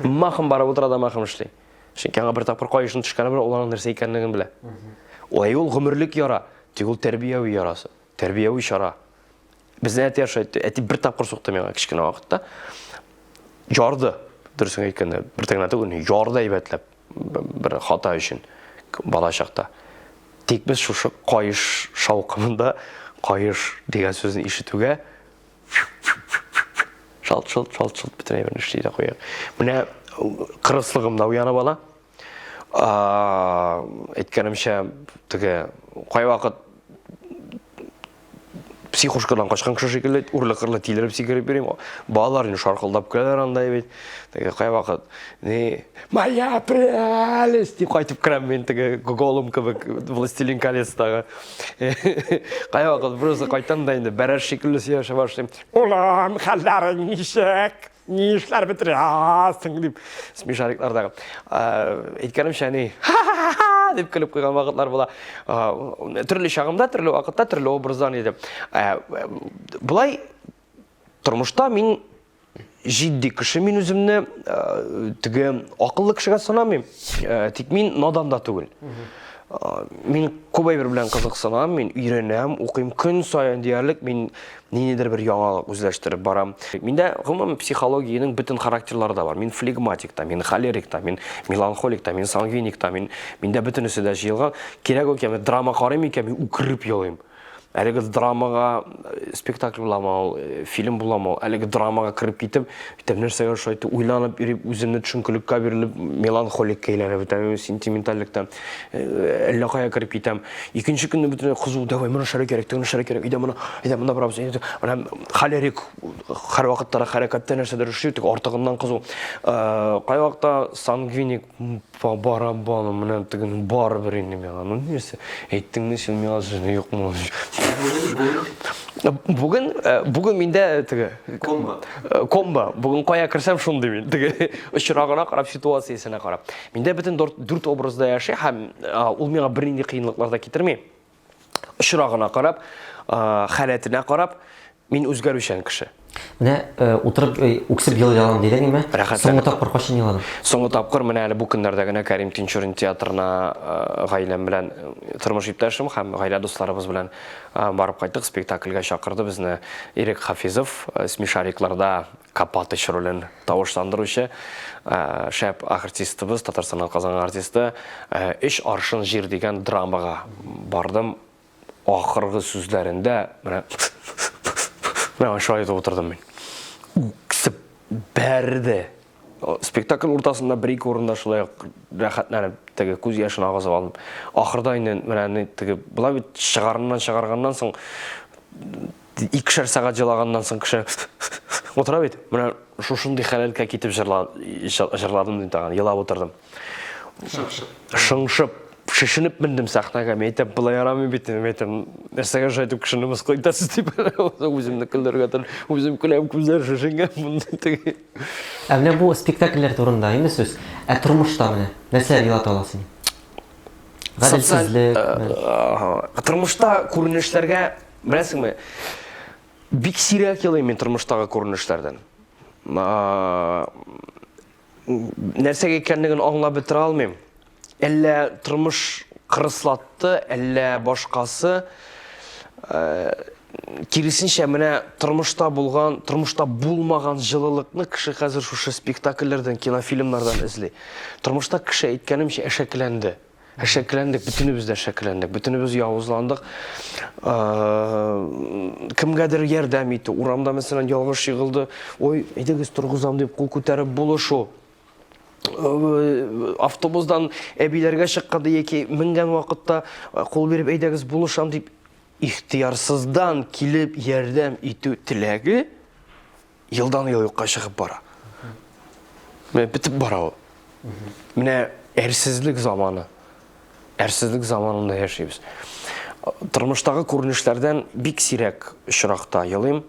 Махым барып утыра да махым эшли. Чөнки аңа бер тапкыр каешның төшкәне белән ул аның нәрсә икәнлеген белә. Ой, ул гомерлек яра. Тик ул тәрбияви ярасы, тәрбияви чара. Безнең әти шулай әйтте. Әти бер тапкыр сукты миңа кечкенә вакытта. Ярды, дөресен әйткәндә, бер генә түгел, ярды әйбәтләп бер хата өчен бала чакта. Тик без шушы каеш шаукымында каеш дигән сүзне ишетүгә шалт-шалт, шалт-шалт бөтен әйберне эшли дә куя. Менә кырыслыгым да уянып ала. Әйткәнемчә, теге кайвакыт психушкадан качкан кеше шикелле үрле-кырлы тилереп сикереп йөрим. Балалар инде шаркылдап көләләр анда бит. Теге кайвакыт ни моя прелесть дип кайтып керәм мин теге Голлум кебек Властелин колецтагы. Кайвакыт просто кайтам да инде бәрәр шикелле сөйләшә башлыйм. Улым, хәлләрең ничек? Ни эшләр бетерәсең дип смешариклардагы. Әйткәнемчә, ни дип көлеп куйган вакытлар була. Төрле чагымда, төрле вакытта, төрле образдан иде. Болай тормышта мин җитди кеше, мин үземне теге акыллы кешегә санамыйм. Тик мин надан да түгел. Мин күп әйбер белән кызыксынам, мин өйрәнәм, укыйм. Көн саен диярлек мин ниндидер бер яңалык үзләштереп барам. Миндә гомумән психологиянең бөтен характерлары да бар. Мин флегматик та, мин холерик та, мин меланхолик та, мин сангвиник та, мин миндә бөтенесе дә җыелган. Кирәк икән, мин драма карыйм икән, мин үкереп елыйм. Әлеге драмага э, спектакль буламы ул, э, фильм буламы ул, әлеге драмага кереп китеп, әйтәм, нәрсәгә шулай итеп уйланып йөреп, үземне төшенкелеккә бирелеп, меланхоликка әйләнеп бетәм, сентиментальлектән э, әллә кая кереп китәм. Икенче көнне бөтенләй кызу, давай, моны эшләргә кирәк, тегене эшләргә кирәк, әйдә моны, әйдә монда барабыз, әйдә, менә холерик һәрвакытта да хәрәкәттә нәрсәдер эшли, тик артыгыннан кызу. Кайвакытта сангвиник По барабану, менә тегенең барыбер инде миңа. Ну нәрсә, әйттеңме син миңа сүзне юкмы? Бүген, э, бүген миндә теге комбо. Э, комбо. Бүген кая керсәм шундый мин. Теге очрагына карап, ситуациясенә карап. Миндә бөтен дүрт образда яши һәм ул миңа бернинди кыенлыклар да китерми. Очрагына карап, халәтенә карап, мин үзгәрүчән кеше. Менә э, утырып э, үксеп елый алам дидең име? Рәхәтләнеп. Соңгы тапкыр кайчан еладың? Соңгы тапкыр менә әле бу көннәрдә генә Кәрим Тинчурин театрына э, гаиләм белән тормыш иптәшем һәм гаилә дусларыбыз белән барып кайттык. Спектакльгә чакырды безне Ирек Хафизов, Смешарикларда. Копатыч ролен тавышландыручы шәп артистыбыз, Татарстаннан казанган артисты, Өч аршын җир дигән драмага бардым. Ахыргы сүзләрендә менә менә шулай итеп утырдым мин. Үксеп бәрде. Спектакль уртасында бер-ике урында шулай ук рәхәтләнеп теге күз яшен агызып алдым. Ахырда инде менә теге була бит чыгарыннан чыгарганнан соң икешәр сәгать җылаганнан соң кеше утыра бит. Менә шушындый халәткә китеп җырладым дип тагын елап утырдым. Шыңшып. Шыңшып, шешенеп мендем сәхнәгә. Мин әйтәм, болай ярамый бит. Мин әйтәм, нәрсәгә шулай итеп кешене мыскыл итәсез дип. Үземне көлдерергә тырышам. Үзем көләм, күзләр шешенгән монда теге. Ә менә бу спектакльләр турында инде сүз. Ә тормышта менә нәрсәләр елата ала сине? Гаделсезлек. Э, тормышта күренешләргә, беләсеңме, бик сирәк елыйм мин тормыштагы күренешләрдән. Нәрсәгә икәнлеген аңлап бетерә алмыйм. Әллә тормыш кырыслатты, әллә башкасы. Э, киресенчә, менә тормышта булган, тормышта булмаган җылылыкны кеше хәзер шушы спектакльләрдән, кинофильмнардан эзли. Тормышта кеше әйткәнемчә әшәкеләнде. Әшәкеләндек, бөтенебез дә әшәкеләндек, бөтенебез явызландык. Э, кемгәдер ярдәм итү, урамда мәсәлән ялгыш егылды, ой, әйдәгез торгызам дип кул күтәреп булышу. Э, автобусдан әбиләргә чыкканда яки менгән вакытта э, кул биреп әйдәгез булышам дип ихтыярсыздан килеп ярдәм итү теләге елдан-ел юкка чыгып бара. Менә бетеп бара ул. Менә әрсезлек заманы. Әрсезлек заманында яшибез. Тормыштагы күренешләрдән бик сирәк очракта елыйм.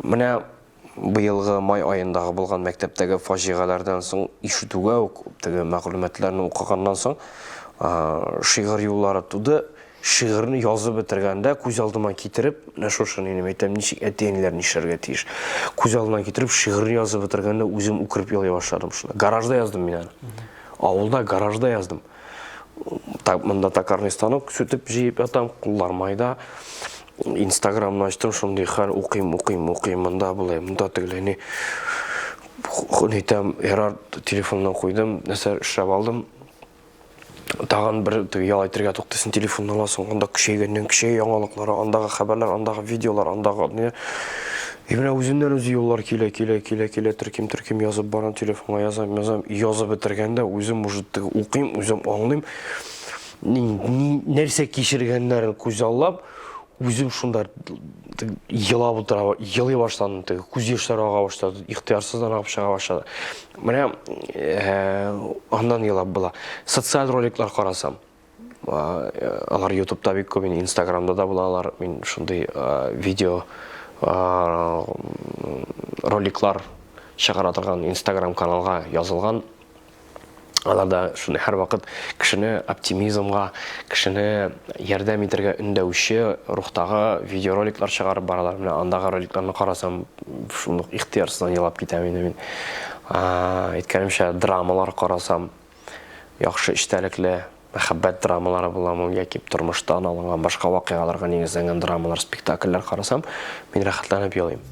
Менә быелгы май аендагы булган мәктәптәге фаҗигаләрдән соң ишетүгә үк теге мәгълүматларны укыганнан соң шигырь юллары туды. Шигырьне язып бетергәндә күз алдыма китереп, менә шушы минем әйтәм, ничек әти-әниләр нишләргә тиеш. Күз алдына китереп шигырьне язып бетергәндә үзем үкереп елый башладым шунда. Гаражда яздым мин аны. Авылда гаражда яздым. Так, монда токарный станок сүтеп җыеп ятам, куллар майда. Инстаграмны ачтым, шундый хәл укыйм, укыйм, укыйм, монда болай, монда тегеләй. Ни әйтәм, ярар, телефоннан куйдым, нәрсә эшләп алдым. Тагын бер теге ял итәргә туктыйсың, телефонны аласың, анда көчәйгәннән көчәя яңалыклары, андагы хәбәрләр, андагы видеолар, андагы не. И менә үзеннән үзе юллар килә, килә, килә, килә, төркем, төркем язып барам, телефонга язам, язам, язып бетергәндә үзем уже теге укыйм, үзем аңлыйм. Ни, ни, нәрсә кичергәннәрен күзаллап, үзем шунда елап утыра, елый башладым, теге күз яшьләре ага башлады, ихтыярсыздан агып чыга башлады. Менә э, аннан елап була. Социаль роликлар карасам, э, алар ютубта бик күп, инде инстаграмда да була алар. Мин шундый э, видео роликлар чыгара торган инстаграм каналга язылган. Аларда шундый һәрвакыт кешене оптимизмга, кешене ярдәм итәргә өндәүче рухтагы видеороликлар чыгарып баралар. Менә андагы роликларны карасам, шундук ихтыярсыздан елап китәм инде мин. Әйткәнемчә, драмалар карасам, яхшы эчтәлекле мәхәббәт драмалары буламы яки тормыштан алынган башка вакыйгаларга нигезләнгән драмалар, спектакльләр карасам, мин рәхәтләнеп елыйм.